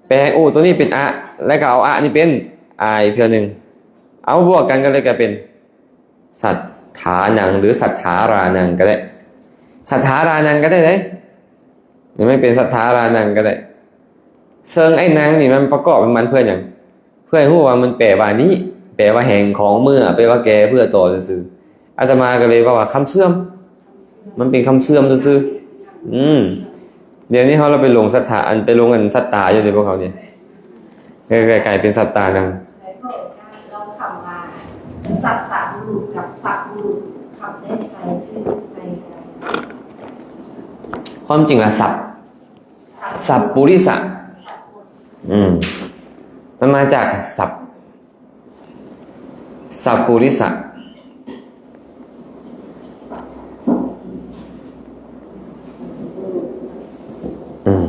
ແປງ ໂອ ຕົວນີ້ເປັນອະ ແລ້ວກໍເອົາອະນີ້ເປັນອາອີກເທື່ອໜຶ່ງ. ເອົາບວກກັນກໍເລີຍກະເປັນ ສັດຖານັງ ຫຼື ສັດຖາລານັງກໍໄດ້ ສັດຖາລານັງກໍໄດ້ເດ້ ຫຼື ມັນເປັນສັດຖາລານັງກໍໄດ້ ເຊິ່ງໄອ້ນັງນີ້ມັນປະກອບມັນເພື່ອຫຍັງ? ເພື່ອໃຫ້ຮູ້ວ່າມັນແປວ່ານີ້ ແປວ່າແຫ່ງ ຂອງ ເມື່ອ ແປວ່າແກ່ ເພື່ອ ຕໍ່ ຊື່ໆ. ອາດຕະມາກໍເລີຍເວົ້າວ່າຄຳເສື່ອມ ມັນເປັນຄຳເສື່ອມຊື່ໆ. ອືມ ດຽວນີ້ເຮົາລະໄປຫຼົງສັດຖາ ອັນ ໄປຫຼົງອັນສັດຕາຢູ່ເດ້ພວກເຮົານີ້ ກາຍ ກາຍເປັນສັດຕານັງ. ແລ້ວກໍເວົ້າຄຳວ່າ ສັດຕະບຸລຸດກັບສັບບຸລຸດ ຄຳໃດໃຊ້ຖືກໃຊ້ຜິດ? ຄວາມຈິງລະສັບ ສັບ ສັບປຸລິສະ ອືມ ມັນມາຈາກສັບ ສັບປຸລິສະ ອືມ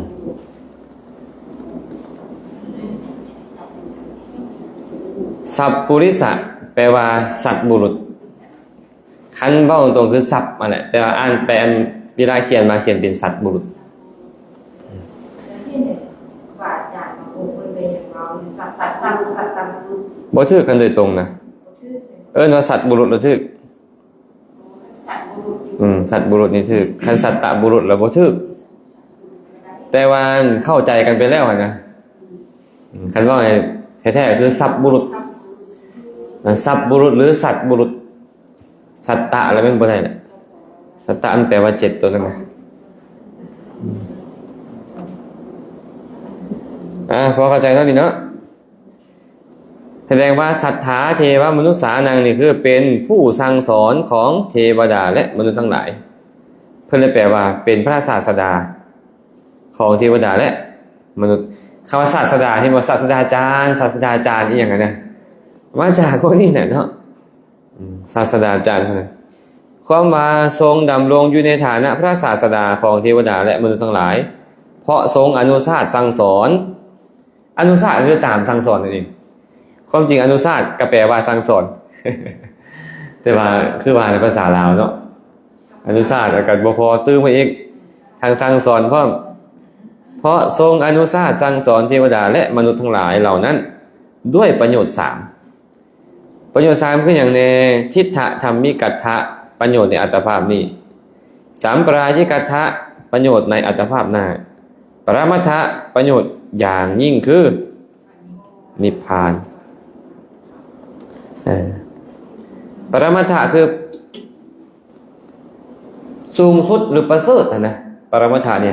ສັບປຸລິສະ ແປວ່າສັດບຸລຸດ. ຄັນເວົ້າຕົງໆຄືສັບຫັ້ນແຫຼະ ແຕ່ວ່າອ່ານແປ ເວລາຂຽນມາຂຽນເປັນສັດບຸລຸດ. ບໍ່ຖືກກັນໂດຍຕົງນະ ເອີ້ນວ່າສັດບຸລຸດລະຖືກ. ອືມ ສັດບຸລຸດນີ້ຖືກ ຄັນສັດຕະບຸລຸດລະບໍ່ຖືກ. ແຕ່ວ່າເຂົ້າໃຈກັນໄປແລ້ວຫັ້ນນະ. ອືມ ຄັນເວົ້າໃຫ້ແທ້ໆຄືສັບບຸລຸດ ສັບບຸລຸດ ຫຼື ສັດບຸລຸດ. ສັດຕະລະແມ່ນບໍ່ໄດ້ລະ ສັດຕະມັນແປວ່າເຈັດໂຕນັ້ນນະ. ອືມ ອ່າ ພໍເຂົ້າໃຈເທົ່ານີ້ເນາະ. ສະແດງວ່າ ສັດຖາເທວະມະນຸດສານັງ ນີ້ຄືເປັນຜູ້ສັ່ງສອນຂອງເທວະດາ ແລະ ມະນຸດທັງຫຼາຍ. ເພິ່ນເລີຍແປວ່າເປັນພະສາດສະດາຂອງເທວະດາ ແລະ ມະນຸດ. ຄຳວ່າສາດສະດາ ເຫັນບໍ່? ສາດສະດາຈານ ສາດສະດາຈານອີ່ຫຍັງຫັ້ນນະ ມາຈາກພວກນີ້ແຫຼະເນາະ. ອືມ ສາດສະດາຈານເພິ່ນນະ ຄວາມວ່າຊົງດຳລົງຢູ່ໃນຖານະພະສາດສະດາຂອງເທວະດາ ແລະ ມະນຸດທັງຫຼາຍ ເພາະຊົງອະນຸຊາດສັ່ງສອນ. ອະນຸຊາດກໍຄືຕາມສັ່ງສອນນັ້ນເອງ. ຄວາມຈິງອະນຸຊາດກໍແປວ່າສັ່ງສອນ ແຕ່ວ່າຄືວ່າໃນພາສາລາວເນາະ ອະນຸຊາດກໍບໍ່ພໍຕື່ມໄປອີກ ທັງສັ່ງສອນພ້ອມ. ເພາະຊົງອະນຸຊາດສັ່ງສອນເທວະດາ ແລະ ມະນຸດທັງຫຼາຍເຫຼົ່ານັ້ນດ້ວຍປະໂຫຍດສາມ. ປະໂຫຍດສາມຄືຫຍັງແດ່? ທິດຖະທຳມິກັດຖະ ປະໂຫຍດໃນອັດຕະພາບນີ້, ສຳປະລາຍິກັດຖະ ປະໂຫຍດໃນອັດຕະພາບໜ້າ, ປະລະມັດຖະ ປະໂຫຍດຢ່າງຍິ່ງຄືນິບພານ. ເອີ ປະລະມັດຖະຄືສູງສຸດ ຫຼື ປະເສີດຫັ້ນນະ ປະລະມັດຖະນີ້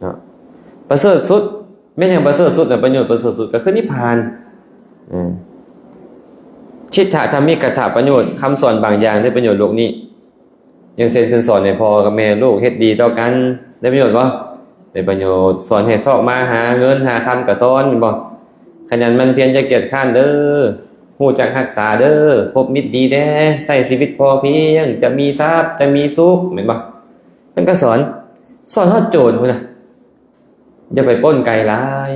ເນາະ ປະເສີດສຸດ. ແມ່ນຫຍັງປະເສີດສຸດນະ? ປະໂຫຍດປະເສີດສຸດກໍຄືນິບພານ. ເອີ ທິດຖະທຳມິກັດຖະປະໂຫຍດ ຄຳສອນບາງຢ່າງໄດ້ປະໂຫຍດໂລກນີ້. ຢ່າງເຊັ່ນ ເພິ່ນສອນໃຫ້ພໍ່ກັບແມ່ລູກເຮັດດີຕໍ່ກັນ ໄດ້ປະໂຫຍດບໍ່? ໄດ້ປະໂຫຍດ. ສອນໃຫ້ຊອກມາຫາເງິນຫາຄຳກໍສອນ ແມ່ນບໍ່? ຂະຫຍັນໝັ່ນພຽນ ຢ່າກຽດຄ້ານເດີ້, ຮູ້ຈັກຮັກສາເດີ້, ຄົບມິດດີແດ່, ໃຊ້ຊີວິດພໍພຽງ, ຈະມີຊັບ ຈະມີສຸກ ແມ່ນບໍ່? ເພິ່ນກໍສອນ, ສອນຮອດໂຈນພຸ້ນນະ. ຢ່າໄປປຸ້ນໄກ່ຫຼາຍ,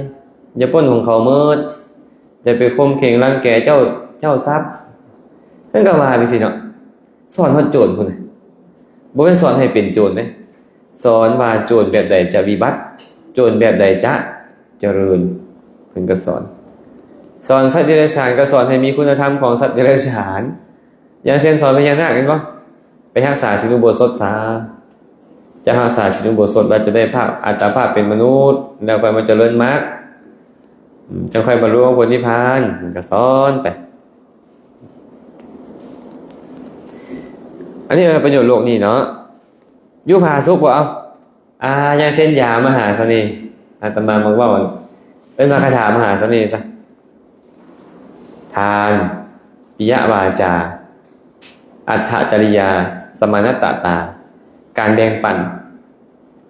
ຢ່າປຸ້ນຂອງເຂົາໝົດ, ຢ່າໄປຂົ່ມເຂັງລັງແກເຈົ້າ ເຈົ້າຊັບ. ເພິ່ນກໍວ່າຈັ່ງຊີ້ເນາະ, ສອນຮອດໂຈນພຸ້ນນະ. ບໍ່ແມ່ນສອນໃຫ້ເປັນໂຈນເດ້, ສອນວ່າໂຈນແບບໃດຈະວິບັດ, ໂຈນແບບໃດຈະຈະເລີນ, ເພິ່ນກໍສອນ. ສອນສັດເດຍລະສານ ກໍສອນໃຫ້ມີຄຸນນະທຳຂອງສັດເດຍລະສານ. ຢ່າງເຊັ່ນ ສອນພະຍານາກ ເຫັນບໍ່? ໄປຮັກສາສິນອຸໂບສົດຊາ, ຈະຮັກສາສິນອຸໂບສົດແລ້ວຈະໄດ້ພາບ ອັດຕະພາບເປັນມະນຸດ ແລ້ວຄ່ອຍມາຈະເລີນມັກ ອືມ ຈັ່ງຄ່ອຍບັນລຸມາຜົນນິບພານ. ມັນກໍສອນໄປ. ອັນນີ້ເອີ້ນປະໂຫຍດໂລກນີ້ເນາະ. ຢູ່ຜາສຸກບໍ່? ເອົາ ອ່າ ຢ່າງເຊັ່ນ ຢາມະຫາສະເໜ່ ອາດຕະມາມັກເວົ້າ ເອີ້ນວ່າຄາຖາມະຫາສະເໜ່ຊະ. ທານ, ປິຍະວາຈາ, ອັດຖະຈະລິຍາ, ສະມະນະຕະຕາ, ການແບ່ງປັນ,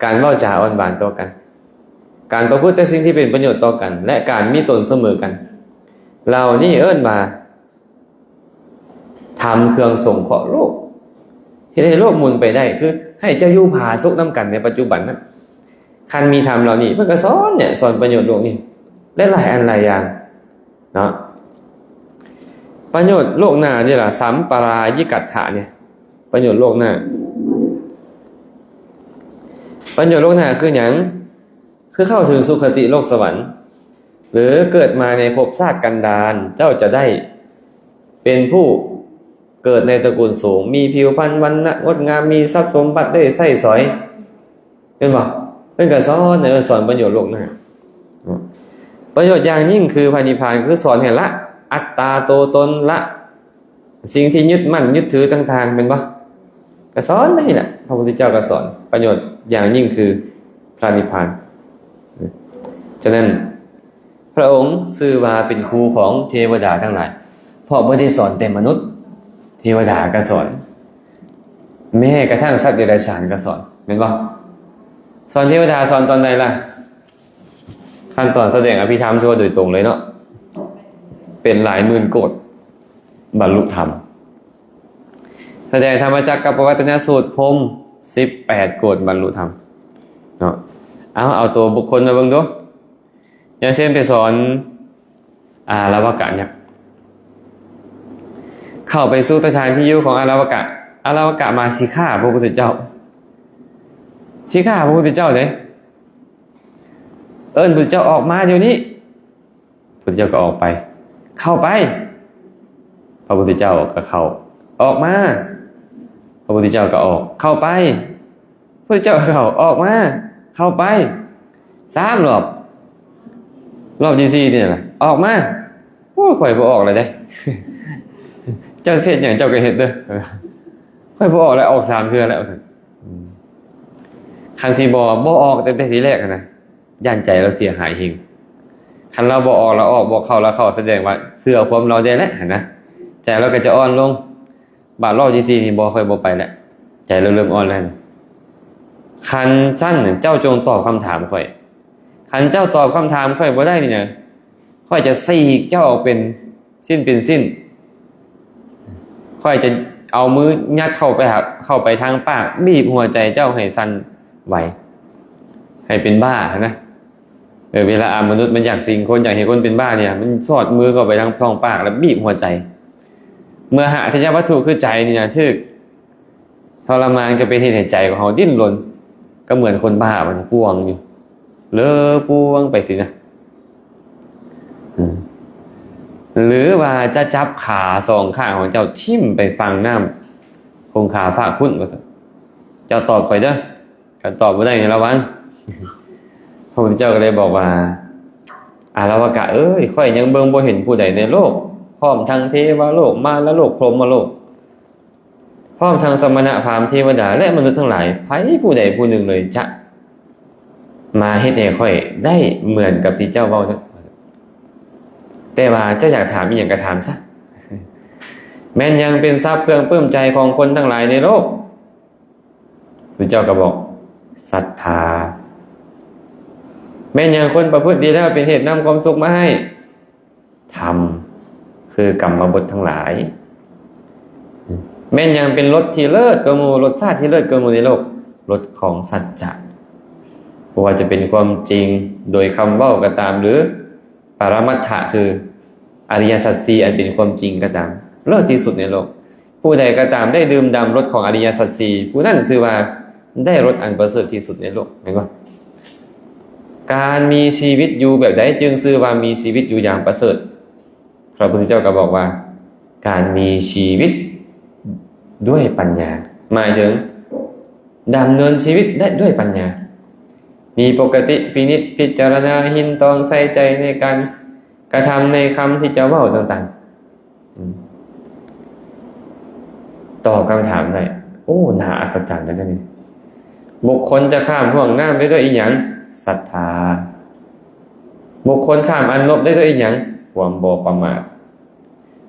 ການເວົ້າຈາອ່ອນຫວານຕໍ່ກັນ, ການປະພຶດແຕ່ສິ່ງທີ່ເປັນປະໂຫຍດຕໍ່ກັນ ແລະ ການມີຕົນສະເໝີກັນ ເຫຼົ່ານີ້ເອີ້ນວ່າ ທຳເຄື່ອງສົງເຄາະໂລກ ເຮັດໃຫ້ໂລກໝູນໄປໄດ້ ຄືໃຫ້ເຈົ້າຢູ່ຜາສຸກນຳກັນໃນປັດຈຸບັນນັ້ນ. ຄັນມີທຳເຫຼົ່ານີ້ ເພິ່ນກໍສອນແຫຼະ ສອນປະໂຫຍດໂລກນີ້ຫຼາຍໆອັນຫຼາຍຢ່າງເນາະ. ປະໂຫຍດໂລກໜ້ານີ້ລະ ສຳປະລາຍິກັດຖະນີ້ ປະໂຫຍດໂລກໜ້າ. ປະໂຫຍດໂລກໜ້າຄືຫຍັງ? ຄືເຂົ້າເຖິງສຸຄະຕິໂລກສະຫວັນ ຫຼື ເກີດມາໃນພົບຊາດກັນດານ ເຈົ້າຈະໄດ້ ປັນຜູ້ເກີດໃນຕະກູນສູງ, ມີຜິວພັນວັນນະງົດງາມ, ມີຊັບສົມບັດໄດ້ໃຊ້ສອຍ, ເຫັນບໍ່? ເພິ່ນກໍສອນ, ເອີ ສອນປະໂຫຍດໂລກໜ້າ. ປະໂຫຍດຢ່າງຍິ່ງຄືພະນິບພານ ຄືສອນໃຫ້ລະອັດຕາໂຕຕົນ, ລະສິ່ງທີ່ຍຶດໝັ້ນຍຶດຖືຕ່າງໆ, ແມ່ນບໍ່? ກໍສອນໄປນີ້ແຫຼະ, ພະພຸດທະເຈົ້າກໍສອນ ປະໂຫຍດຢ່າງຍິ່ງຄືພະນິບພານ. ສະນັ້ນ ພະອົງຊື່ວ່າເປັນຄູຂອງເທວະດາທັງຫຼາຍ, ເພາະບໍ່ໄດ້ສອນແຕ່ມະນຸດ, ເທວະດາກໍສອນ, ແມ້ກະທັ່ງສັດເດຍລະສານກໍສອນ, ແມ່ນບໍ່? ສອນເທວະດາສອນຕອນໃດລະ? ຂັ້ນຕອນສະແດງອະພິທຳໂດຍຕົງເລີຍເນາະ, ເປັນຫຼາຍໝື່ນໂກດບັນລຸທຳ. ສະແດງທຳມະຈັກກັບປະວັດຕະນະສູດພົມສິບແປດໂກດບັນລຸທຳເນາະ. ເອົາ, ເອົາຕົວບຸກຄົນມາເບິ່ງດູ. ຢ່າງເຊັ່ນໄປສອນອາລະວະກະຍັກ ເຂົ້າໄປສູ່ສະຖານທີ່ຢູ່ຂອງອາລະວະກະ, ອາລະວະກະມາຊິຂ້າພະພຸດທະເຈົ້າ, ຊິຂ້າພະພຸດທະເຈົ້າເດ້, ເອີ້ນພຸດທະເຈົ້າອອກມາດຽວນີ້, ພຸດທະເຈົ້າກໍອອກໄປ, ເຂົ້າໄປ, ພະພຸດທະເຈົ້າກໍເຂົ້າ, ອອກມາ, ພະພຸດທະເຈົ້າກໍອອກ, ເຂົ້າໄປ. ພະເຈົ້າເຂົ້າ, ອອກມາ, ເຂົ້າໄປ ສາມລອບ, ລອບທີສີ່ນີ້ລະ ອອກມາ. ໂອ້ຍ ຂ້ອຍບໍ່ອອກແລ້ວເດ້, ເຈົ້າເຮັດຫຍັງເຈົ້າກໍເຮັດເດີ, ຂ້ອຍບໍ່ອອກແລ້ວ, ອອກສາມເທື່ອແລ້ວ. ຄັນຊິບໍ່, ບໍ່ອອກຕັ້ງແຕ່ທີແລກຫັ້ນນະ, ຢ້ານໃຈລາວເສຍຫາຍແຮງ. ຄັນລາວບໍ່ອອກລາວອອກ, ບໍ່ເຂົ້າລາວເຂົ້າ, ສະແດງວ່າເຊື່ອຄວາມລາວແດ່ແລ້ວຫັ້ນນະ, ໃຈລາວກໍຈະອ່ອນລົງ. ບາດລອບທີສີ່ນີ້ບໍ່, ຂ້ອຍບໍ່ໄປແລ້ວ, ໃຈລາວເລີ່ມອ່ອນແລ້ວ. ຄັນຊັ້ນເຈົ້າຈົ່ງຕອບຄຳຖາມຂ້ອຍ, ຄັນເຈົ້າຕອບຄຳຖາມຂ້ອຍບໍ່ໄດ້ນີ້ນະ, ຂ້ອຍຈະສີກເຈົ້າອອກເປັນຊິ້ນເປັນຊິ້ນ, ຂ້ອຍຈະເອົາມືຍັດເຂົ້າໄປຫາ, ເຂົ້າໄປທາງປາກ, ບີບຫົວໃຈເຈົ້າໃຫ້ສັ່ນໄຫວ, ໃຫ້ເປັນບ້າຫັ້ນນະ. ເອີ ເວລາອາມະນຸດມັນຢາກສິງຄົນ, ຢາກເຮັດຄົນເປັນບ້ານີ້ນະ, ມັນສອດມືເຂົ້າໄປທາງທ້ອງປາກ ແລ້ວບີບຫົວໃຈ. ເມື່ອຫາກທັນຍະວັດຖຸຄືໃຈນີ້ນະ ຖືກທໍລະມານ ກໍເປັນເຫດໃຫ້ໃຈຂອງເຮົາດີ້ນລົນ, ກໍເໝືອນຄົນບ້າ ມັນກວງຢູ່, ເລີປວງໄປຕິນະ. ອືມ ຫຼືວ່າຈະຈັບຂາສອງຂ້າງຂອງເຈົ້າຖິ້ມໄປຝັ່ງນ້ຳຄົງຄາຟາກພຸ້ນ, ວ່າຊັ້ນ. ເຈົ້າຕອບຂ້ອຍເດີ. ຄັນຕອບບໍ່ໄດ້ໃຫ້ລະວັງ. ພະພຸດທະເຈົ້າກໍເລີຍບອກວ່າ, ອາລະວະກະເອີຍ, ຂ້ອຍຍັງເບິ່ງບໍ່ເຫັນຜູ້ໃດໃນໂລກ, ພ້ອມທັງເທວະໂລກ, ມາລະໂລກ, ພົມມະໂລກ, ພ້ອມທັງສະມະນະ, ພາມ, ເທວະດາ ແລະ ມະນຸດທັງຫຼາຍ, ໃຜຜູ້ໃດຜູ້ໜຶ່ງເລີຍຈະມາເຮັດໃຫ້ຂ້ອຍໄດ້ເໝືອນກັບທີ່ເຈົ້າເວົ້າ. ແຕ່ວ່າເຈົ້າຢາກຖາມອີ່ຫຍັງກໍຖາມຊະ. ແມ່ນຫຍັງເປັນຊັບເຄື່ອງປຶ້ມໃຈຂອງຄົນທັງຫຼາຍໃນໂລກ? ພະເຈົ້າກໍບອກ, ສັດທາ. ແມ່ນຫຍັງຄົນປະພຶດດີແລ້ວເປັນເຫດນຳຄວາມສຸກມາໃຫ້? ທຳ, ຄືກຳມະບົດທັງຫຼາຍ. ແມ່ນຫຍັງເປັນລົດທີ່ເລີດກວ່າໝູ່, ລົດຊາດທີ່ເລີດກວ່າໝູ່ໃນໂລກ? ລົດຂອງສັດຈະ. ບໍ່ວ່າຈະເປັນຄວາມຈິງໂດຍຄຳເວົ້າກໍຕາມ ຫຼື ປະລະມັດຖະ ຄືອະລິຍະສັດສີ່ ອັນເປັນຄວາມຈິງກໍຕາມ, ເລີດທີ່ສຸດໃນໂລກ. ຜູ້ໃດກໍຕາມໄດ້ດື່ມດ່ຳລົດຂອງອະລິຍະສັດສີ່, ຜູ້ນັ້ນຊື່ວ່າໄດ້ລົດອັນປະເສີດທີ່ສຸດໃນໂລກ, ແມ່ນບໍ່? ການມີຊີວິດຢູ່ແບບໃດຈຶ່ງຊື່ວ່າມີຊີວິດຢູ່ຢ່າງປະເສີດ? ພະພຸດທະເຈົ້າກໍບອກວ່າ, ການມີຊີວິດດ້ວຍປັນຍາ, ໝາຍເຖິງດຳເນີນຊີວິດໄດ້ດ້ວຍປັນຍາ, ມີປົກກະຕິພິນິດພິຈາລະນາ, ເຫັນຕອງໃສ່ໃຈໃນການກະທຳ, ໃນຄຳທີ່ຈະເວົ້າຕ່າງໆ. ອືມ ຕອບຄຳຖາມໄດ້. ໂອ້ ໜ້າອັດສະຈັນເດ້ນີ້. ບຸກຄົນຈະຂ້າມຫ້ວງນ້ຳໄດ້ດ້ວຍອີ່ຫຍັງ? ສັດທາ. ບຸກຄົນຂ້າມອັນລົບໄດ້ດ້ວຍອີ່ຫຍັງ? ຄວາມບໍ່ປະໝາດ.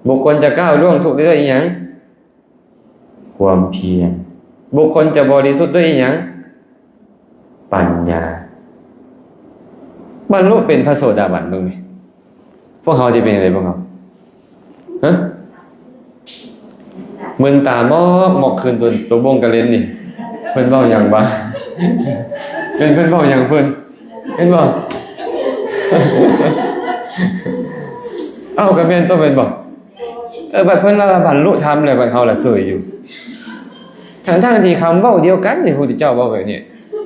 ບຸກຄົນຈະກ້າວລ່ວງທຸກໄດ້ດ້ວຍອີ່ຫຍັງ? ຄວາມພຽນ. ບຸກຄົນຈະບໍລິສຸດດ້ວຍອີ່ຫຍັງ? ປັນຍາ. ບັນລຸເປັນພະໂສດາບັນເບິ່ງແມະ. ພວກເຮົາຊິເປັນຈັ່ງໃດພວກເຮົາ? ຮະ? ມຶນຕາມອກໆ ຄືນຕົວ ຕົວບົ້ງກະເລັນນີ້. ເພິ່ນເວົ້າຫຍັງວະ? ເພິ່ນ ເພິ່ນເວົ້າຫຍັງເພິ່ນ? ເຫັນບໍ່? ເອົ້າ ກະແມ່ນຕົວະ ແມ່ນບໍ່? ເອີ ບັດເພິ່ນວ່າບັນລຸທຳແລ້ວ ບັດເຮົາລະເສີຍຢູ່. ທັງໆທີ່ຄຳເວົ້າດຽວກັນທີ່ພະພຸດທະເຈົ້າເວົ້າແບບນີ້,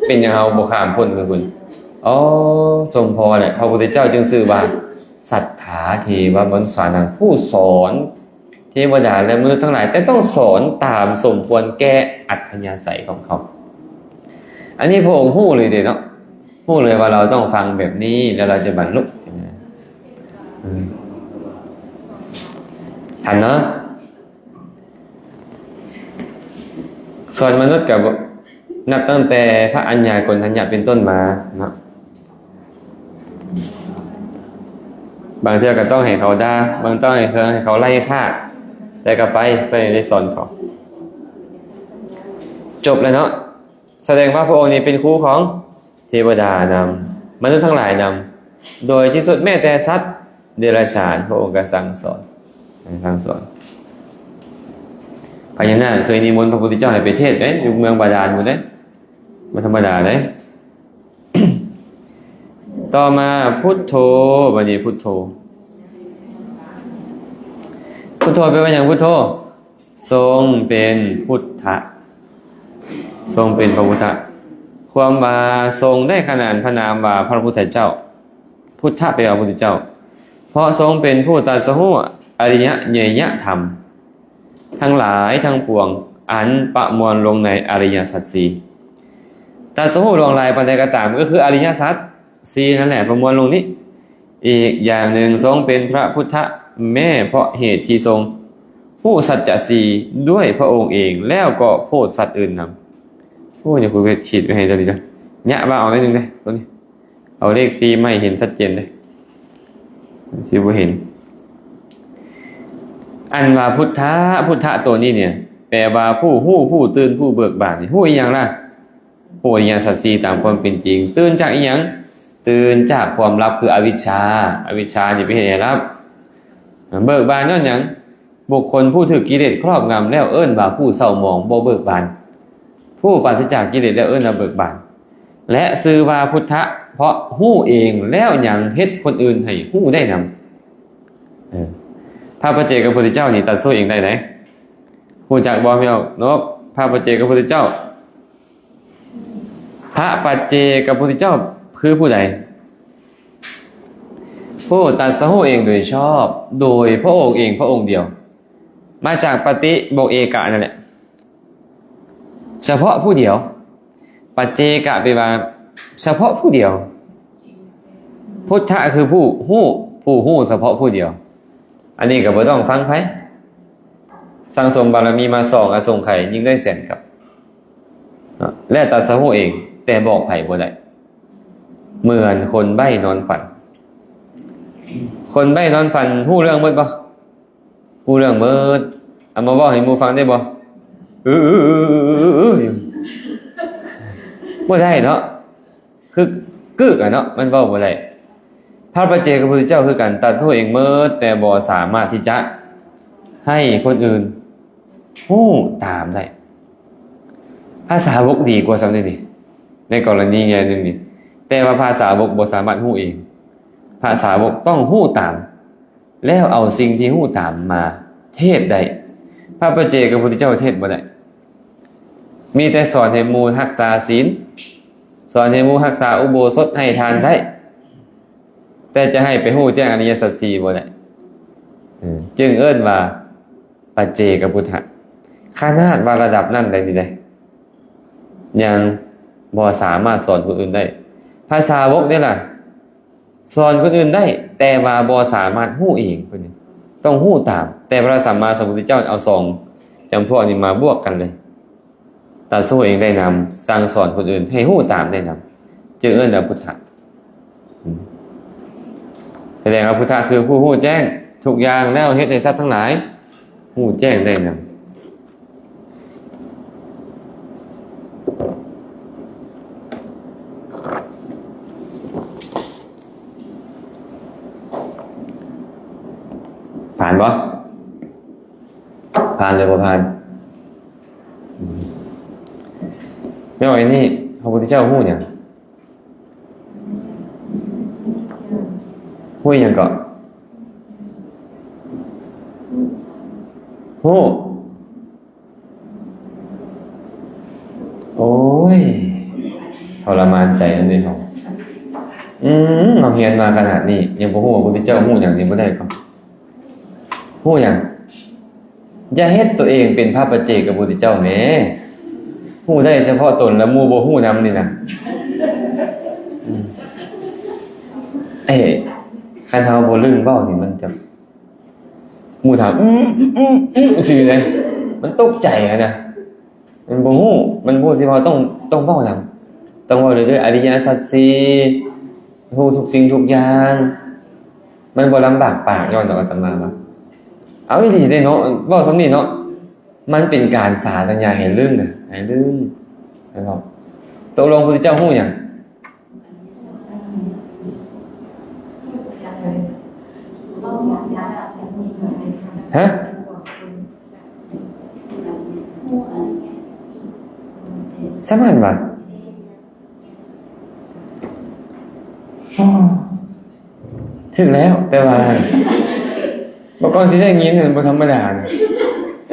ເປັນຫຍັງເຮົາບໍ່ຂ້າມພົ້ນຄືເພິ່ນ? ອໍ ສົມພໍແຫຼະ, ພະພຸດທະເຈົ້າຈຶ່ງຊື່ວ່າ ສັດທາເທວະມະນຸດສານັງ, ຜູ້ສອນ ເທວະດາ ແລະ ມະນຸດທັງຫຼາຍ, ແຕ່ຕ້ອງສອນຕາມສົມຄວນແກ່ອັດທະຍາໄສຂອງເຂົາ. ອັນນີ້ພະອົງຮູ້ເລີຍເດເນາະ, ຮູ້ເລີຍວ່າເຮົາຕ້ອງຟັງແບບນີ້ ແລ້ວເຮົາຈະບັນລຸ. ອືມ ທັນເນາະ? ສ່ວນມະນຸດກໍນັບຕັ້ງແຕ່ພະອັນຍາໂກນທັນຍະເປັນຕົ້ນມາເນາະ, ບາງເທື່ອກໍຕ້ອງໃຫ້ເຂົາດ່າ, ບາງຕ້ອງໃຫ້ເຂົາ ໃຫ້ເຂົາໄລ່ຂ້າ, ແຕ່ກໍໄປ ເພື່ອໄດ້ສອນເຂົາ. ຈົບແລ້ວເນາະ. ສະແດງວ່າພະອົງນີ້ເປັນຄູຂອງເທວະດານຳ, ມະນຸດທັງຫຼາຍນຳ, ໂດຍທີ່ສຸດແມ້ແຕ່ສັດເດຍລະສານ ພະອົງກໍສັ່ງສອນ, ສັ່ງສອນ. ພະຍານາກເຄີຍນິມົນພະພຸດທະເຈົ້າໃຫ້ໄປເທດເດ້, ຢູ່ເມືອງບາດານພຸ້ນເດ້, ບໍ່ທຳມະດາເດ້. ຕໍ່ມາ ພຸດໂທ, ບັດນີ້ ພຸດໂທ. ພຸດໂທແປວ່າຫຍັງ? ພຸດໂທ ຊົງເປັນພຸດທະ, ຊົງເປັນພະພຸດທະ. ຄວາມວ່າຊົງໄດ້ຂະໜານພະນາມວ່າພະພຸດທະເຈົ້າ, ພຸດທະແປວ່າພະພຸດທະເຈົ້າ, ເພາະຊົງເປັນຜູ້ຕັດສະຮູ້ອະລິຍະເນຍຍະທຳທັງຫຼາຍທັງປວງ ອັນປະມວນລົງໃນອະລິຍະສັດສີ່. ຕັດສະຮູ້ຫຼວງຫຼາຍປານໃດກໍຕາມ ກໍຄືອະລິຍະສັດສີ່ນັ້ນແຫຼະ ປະມວນລົງນີ້. ອີກຢ່າງໜຶ່ງ ຊົງເປັນພະພຸດທະ ແມ້ເພາະເຫດທີ່ຊົງຮູ້ສັດຈະສີ່ດ້ວຍພະອົງເອງ ແລ້ວກໍໂພດສັດອື່ນນຳ. ໂອ້ຍ ນີ້ຄູເຮັດຂີດໄວ້ໃຫ້ຕົວນີ້ເດີ, ຍະວ່າເອົາໜ້ອຍໜຶ່ງເດ້ຕົວນີ້. ເອົາເລກສີ່ມາໃຫ້ເຫັນຊັດເຈນເດ້, ຊິບໍ່ເຫັນ. ອັນວ່າພຸດທະ, ພຸດທະໂຕນີ້ເນຍ ແປວ່າຜູ້ຮູ້, ຜູ້ຕື່ນ, ຜູ້ເບີກບານ. ຮູ້ອີ່ຫຍັງລະ? ຮູ້ອະລິຍະສັດສີ່ຕາມຄວາມເປັນຈິງ. ຕື່ນຈາກອີ່ຫຍັງ? ຕື່ນຈາກຄວາມຫຼັບ ຄືອະວິດຊາ. ອະວິດຊານີ້ເປັນເຫດໃຫ້ຫຼັບ. ເບີກບານຍ້ອນຫຍັງ? ບຸກຄົນຜູ້ຖືກກິເລດຄອບງຳແລ້ວເອີ້ນວ່າຜູ້ເສົ້າໝອງ ບໍ່ເບີກບານ. ຜູ້ປາສະຈາກກິເລດແລ້ວເອີ້ນວ່າເບີກບານ. ແລະ ຊື່ວ່າພຸດທະ ເພາະຮູ້ເອງແລ້ວຍັງເຮັດຄົນອື່ນໃຫ້ຮູ້ໄດ້ນຳ. ເອີ ພະປັດເຈກະພຸດທະເຈົ້ານີ້ຕັດສະຮູ້ເອງໄດ້ໃດ໋. ຮູ້ຈັກບໍ່ພີ່ນ້ອງເນາະ? ພະປັດເຈກະພຸດທະເຈົ້າ ພະປັດເຈກະພຸດທະເຈົ້າຄືຜູ້ໃດ? ຜູ້ຕັດສະຮູ້ເອງໂດຍຊອບ ໂດຍພະອົງເອງພະອົງດຽວ, ມາຈາກປະຕິບວກເອກະນັ້ນແຫຼະ, ສະເພາະຜູ້ດຽວ. ປັດເຈກະແປວ່າສະເພາະຜູ້ດຽວ, ພຸດທະຄືຜູ້ຮູ້, ຜູ້ຮູ້ສະເພາະຜູ້ດຽວ. ອັນນີ້ກໍບໍ່ຕ້ອງຟັງໃຜ, ສັ່ງສົມບາລະມີມາສອງອະສົງໄຂ ຍິ່ງໄດ້ແສນກັບ ເນາະ ແລະ ຕັດສະຮູ້ເອງ ແຕ່ບອກໃຜບໍ່ໄດ້. ເໝືອນຄົນໃບ້ນອນຝັນ. ຄົນໃບ້ນອນຝັນຮູ້ເລື່ອງໝົດບໍ່? ຮູ້ເລື່ອງໝົດ. ເອົາມາເວົ້າໃຫ້ໝູ່ຟັງໄດ້ບໍ່? ອືໆໆໆໆ ບໍ່ໄດ້ເນາະ. ຄືກຶກອະເນາະ, ມັນເວົ້າບໍ່ໄດ້. ພະປັດເຈກະພຸດທະເຈົ້າຄືກັນ, ຕັດສະຮູ້ເອງໝົດ ແຕ່ບໍ່ສາມາດທີ່ຈະໃຫ້ຄົນອື່ນຮູ້ຕາມໄດ້. ພາສາວົກດີກວ່າສ່ຳນີ້ນີ້ ໃນກໍລະນີແງ່ໜຶ່ງນີ້, ແຕ່ວ່າພາສາວົກບໍ່ສາມາດຮູ້ເອງ. ພາສາວົກຕ້ອງຮູ້ຕາມ ແລ້ວເອົາສິ່ງທີ່ຮູ້ຕາມມາເທດໄດ້. ພະປັດເຈກະພຸດທະເຈົ້າເທດບໍ່ໄດ້. ມີແຕ່ສອນໃຫ້ໝູ່ຮັກສາສິນ, ສອນໃຫ້ໝູ່ຮັກສາອຸໂບສົດໃຫ້ທານໄດ້, ແຕ່ຈະໃຫ້ໄປຮູ້ແຈ້ງອະລິຍະສັດສີ່ບໍ່ໄດ້. ເອີ ຈຶ່ງເອີ້ນວ່າປັດເຈກະພຸດທະ. ຂະໜາດວ່າລະດັບນັ້ນໄດ໋ນີ້ໄດ໋ ຍັງບໍ່ສາມາດສອນຄົນອື່ນໄດ້. ພາສາວົກນີ້ລະ ສອນຄົນອື່ນໄດ້, ແຕ່ວ່າບໍ່ສາມາດຮູ້ເອງ, ເພິ່ນຕ້ອງຮູ້ຕາມ. ແຕ່ພະສຳມາສຳພຸດທະເຈົ້າເອົາສອງຈຳພວກນີ້ມາບວກກັນເລີຍ, ຕັດສະຮູ້ເອງໄດ້ນຳ, ສັ່ງສອນຄົນອື່ນໃຫ້ຮູ້ຕາມໄດ້ນຳ, ຈຶ່ງເອີ້ນວ່າພຸດທະ. ສະແດງວ່າພຸດທະຄືຜູ້ຮູ້ແຈ້ງທຸກຢ່າງ ແລ້ວເຮັດໃຫ້ສັດທັງຫຼາຍຮູ້ແຈ້ງໄດ້ນຳ. ຜ່ານບໍ່? ຜ່ານຫຼືບໍ່ຜ່ານ? ແມ່ນບໍ່? ອັນນີ້ ພະພຸດທະເຈົ້າຮູ້ຫຍັງ? ຮູ້ຫຍັງເກາະ? ຮູ້ ໂອ້ຍ ທໍລະມານໃຈນຳເດ້ເຮົາ. ອືມ ເຮົາຮຽນມາຂະໜາດນີ້ ຍັງບໍ່ຮູ້ວ່າພະພຸດທະເຈົ້າຮູ້ຫຍັງນີ້ບໍ່ໄດ້ເກາະ? ຮູ້ຫຍັງ? ຢ່າເຮັດຕົວເອງເປັນພະປັດເຈກກັບພະພຸດທະເຈົ້າແມ້. ຮູ້ໄດ້ສະເພາະຕົນ ແລະ ໝູ່ບໍ່ຮູ້ນຳນີ້ນະ. ອືມ ເອີ ຄັນເຮົາບໍ່ລຶ້ງເວົ້ານີ້ ມັນຈະ ໝູ່ຖາມ ອືມ ອືມ ອືມ ອືມ ຊື່ນະ ມັນຕົກໃຈຫັ້ນນະ. ມັນບໍ່ຮູ້ ມັນບໍ່ຮູ້ຊິເວົ້າ ຕ້ອງ ຕ້ອງເວົ້ານຳ ຕ້ອງເວົ້າເລື້ອຍໆ ອະລິຍະສັດສີ່ ຮູ້ທຸກສິ່ງທຸກຢ່າງ. ມັນບໍ່ລຳບາກປາກ ຍ້ອນດອກອາດຕະມາວ່າ ເອົາອີ່ຫຼີເດ້ເນາະ ເວົ້າສ່ຳນີ້ເນາະ. ມັນເປັນການສາທະຍາຍໃຫ້ລຶ້ງນະ ໃຫ້ລຶ້ງນະເນາະ. ຕົກລົງພະພຸດທະເຈົ້າຮູ້ຫຍັງ? ຮະ? ສ່ຳຫັ້ນຫວາ? ອໍ ຖືກແລ້ວ ແຕ່ວ່າ ບໍ່ກ່ອນຊິໄດ້ຍິນນັ້ນບໍ່ທຳມະດານ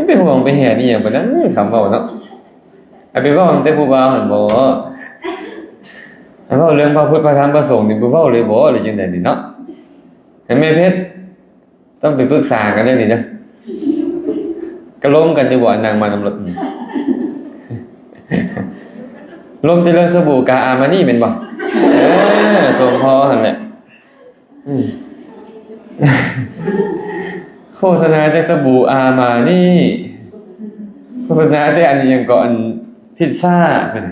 ະ. ໄປຫວງໄປແຫນອີ່ຫຍັງປານນັ້ນ ຄຳເວົ້າເນາະ. ໃຫ້ໄປເວົ້ານຳແຕ່ຜູ້ບ່າວຫັ້ນບໍ? ໃຫ້ເວົ້າເລື່ອງພະພຸດ ພະທຳ ພະສົງນີ້ບໍ່ເວົ້າເລີຍບໍ ຫຼືຈັ່ງໃດນີ້ເນາະ? ໃຫ້ແມ່ເພັດ ຕ້ອງໄປປຶກສາກັນເລື່ອງນີ້ເດີ. ກະລົມກັນຢູ່ບໍ່ ອັນນັ່ງມານຳລົດນີ້? ລົມແຕ່ເລື່ອງສະບູກາອາມານີແມ່ນບໍ່? ເອີ ສົມພໍຫັ້ນແຫຼະ. ອືມ ໂຄສະນາແຕ່ສະບູອາມານີ ໂຄສະນາແຕ່ອັນຫຍັງເກາະ ອັນພິດຊາເພິ່ນ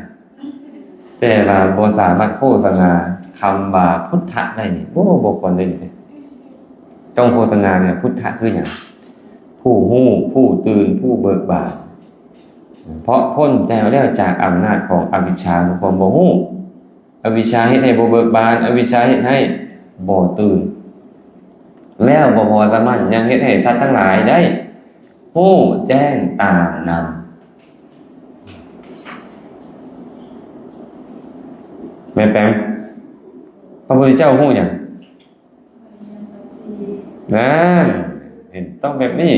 ແຕ່ວ່າບໍ່ສາມາດໂຄສະນາຄຳວ່າພຸດທະໄດ້ນີ້ ໂອ້ ບໍ່ຄວນໄດ້ເດ. ຕ້ອງໂຄສະນານີ້ ພຸດທະຄືຫຍັງ? ຜູ້ຮູ້ ຜູ້ຕື່ນ ຜູ້ເບີກບານ ເພາະພົ້ນແລ້ວຈາກອຳນາດຂອງອະວິດຊາ ຄືຄວາມບໍ່ຮູ້. ອະວິດຊາເຮັດໃຫ້ບໍ່ເບີກບານ ອະວິດຊາເຮັດໃຫ້ບໍ່ຕື່ນ ແລ້ວບໍ່ພໍສ່ຳນັ້ນ ຍັງເຮັດໃຫ້ສັດທັງຫຼາຍໄດ້ຮູ້ແຈ້ງຕາມນຳ. ແມ່ແປມ ພະພຸດທະເຈົ້າຮູ້ຫຍັງ? ນັ້ນ ເຫັນ ຕ້ອງແບບນີ້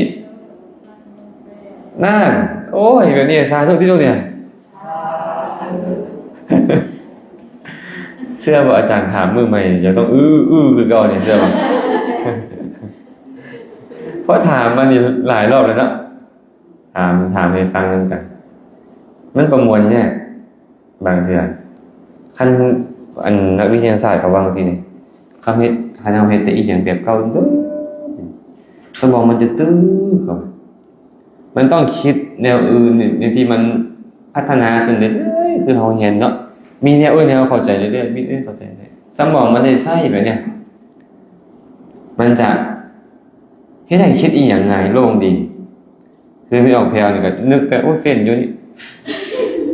ນັ້ນ ໂອ້ຍ ແບບນີ້ ສາທຸທີ່ສຸດເລີຍ. ເຊື່ອບໍ່ ອາຈານຖາມມື້ໃໝ່ ຍັງຕ້ອງ ອື້ ອື້ ຄືເກົ່ານີ້ ເຊື່ອບໍ່? ເພາະຖາມມານີ້ຫຼາຍລອບແລ້ວເນາະ. ຖາມ ຖາມໃຫ້ຟັງນຳກັນ ມັນປະມວນຍາກ. ບາງເທື່ອ ຄັນ ອັນ ນັກວິທະຍາສາດເຂົາເວົ້າຈັ່ງຊີ້ເດ້ ຄັນເຮັດ ຄັນເຮົາເຮັດແຕ່ອີ່ຫຍັງແບບເກົ່າເດີ ສະໝອງມັນຈະຕື້ເຂົ້າໄປ ມັນຕ້ອງຄິດແນວອື່ນ ແນວທີ່ມັນພັດທະນາຂຶ້ນເລື້ອຍໆ ຄືເຮົາຮຽນເນາະ ມີແນວອື່ນໃຫ້ເຮົາເຂົ້າໃຈເລື້ອຍໆ ມີແນວອື່ນເຂົ້າໃຈເລື້ອຍໆ ສະໝອງມັນໄດ້ໃຊ້ແບບເນີ້ຍ ມັນຈະເຮັດໃຫ້ຄິດອີ່ຫຍັງງ່າຍໂລ່ງດີ. ຄືມີອອກແຖວນີ້ກໍນຶກແຕ່ ໂອ້ ເສັ້ນຢູ່ນີ້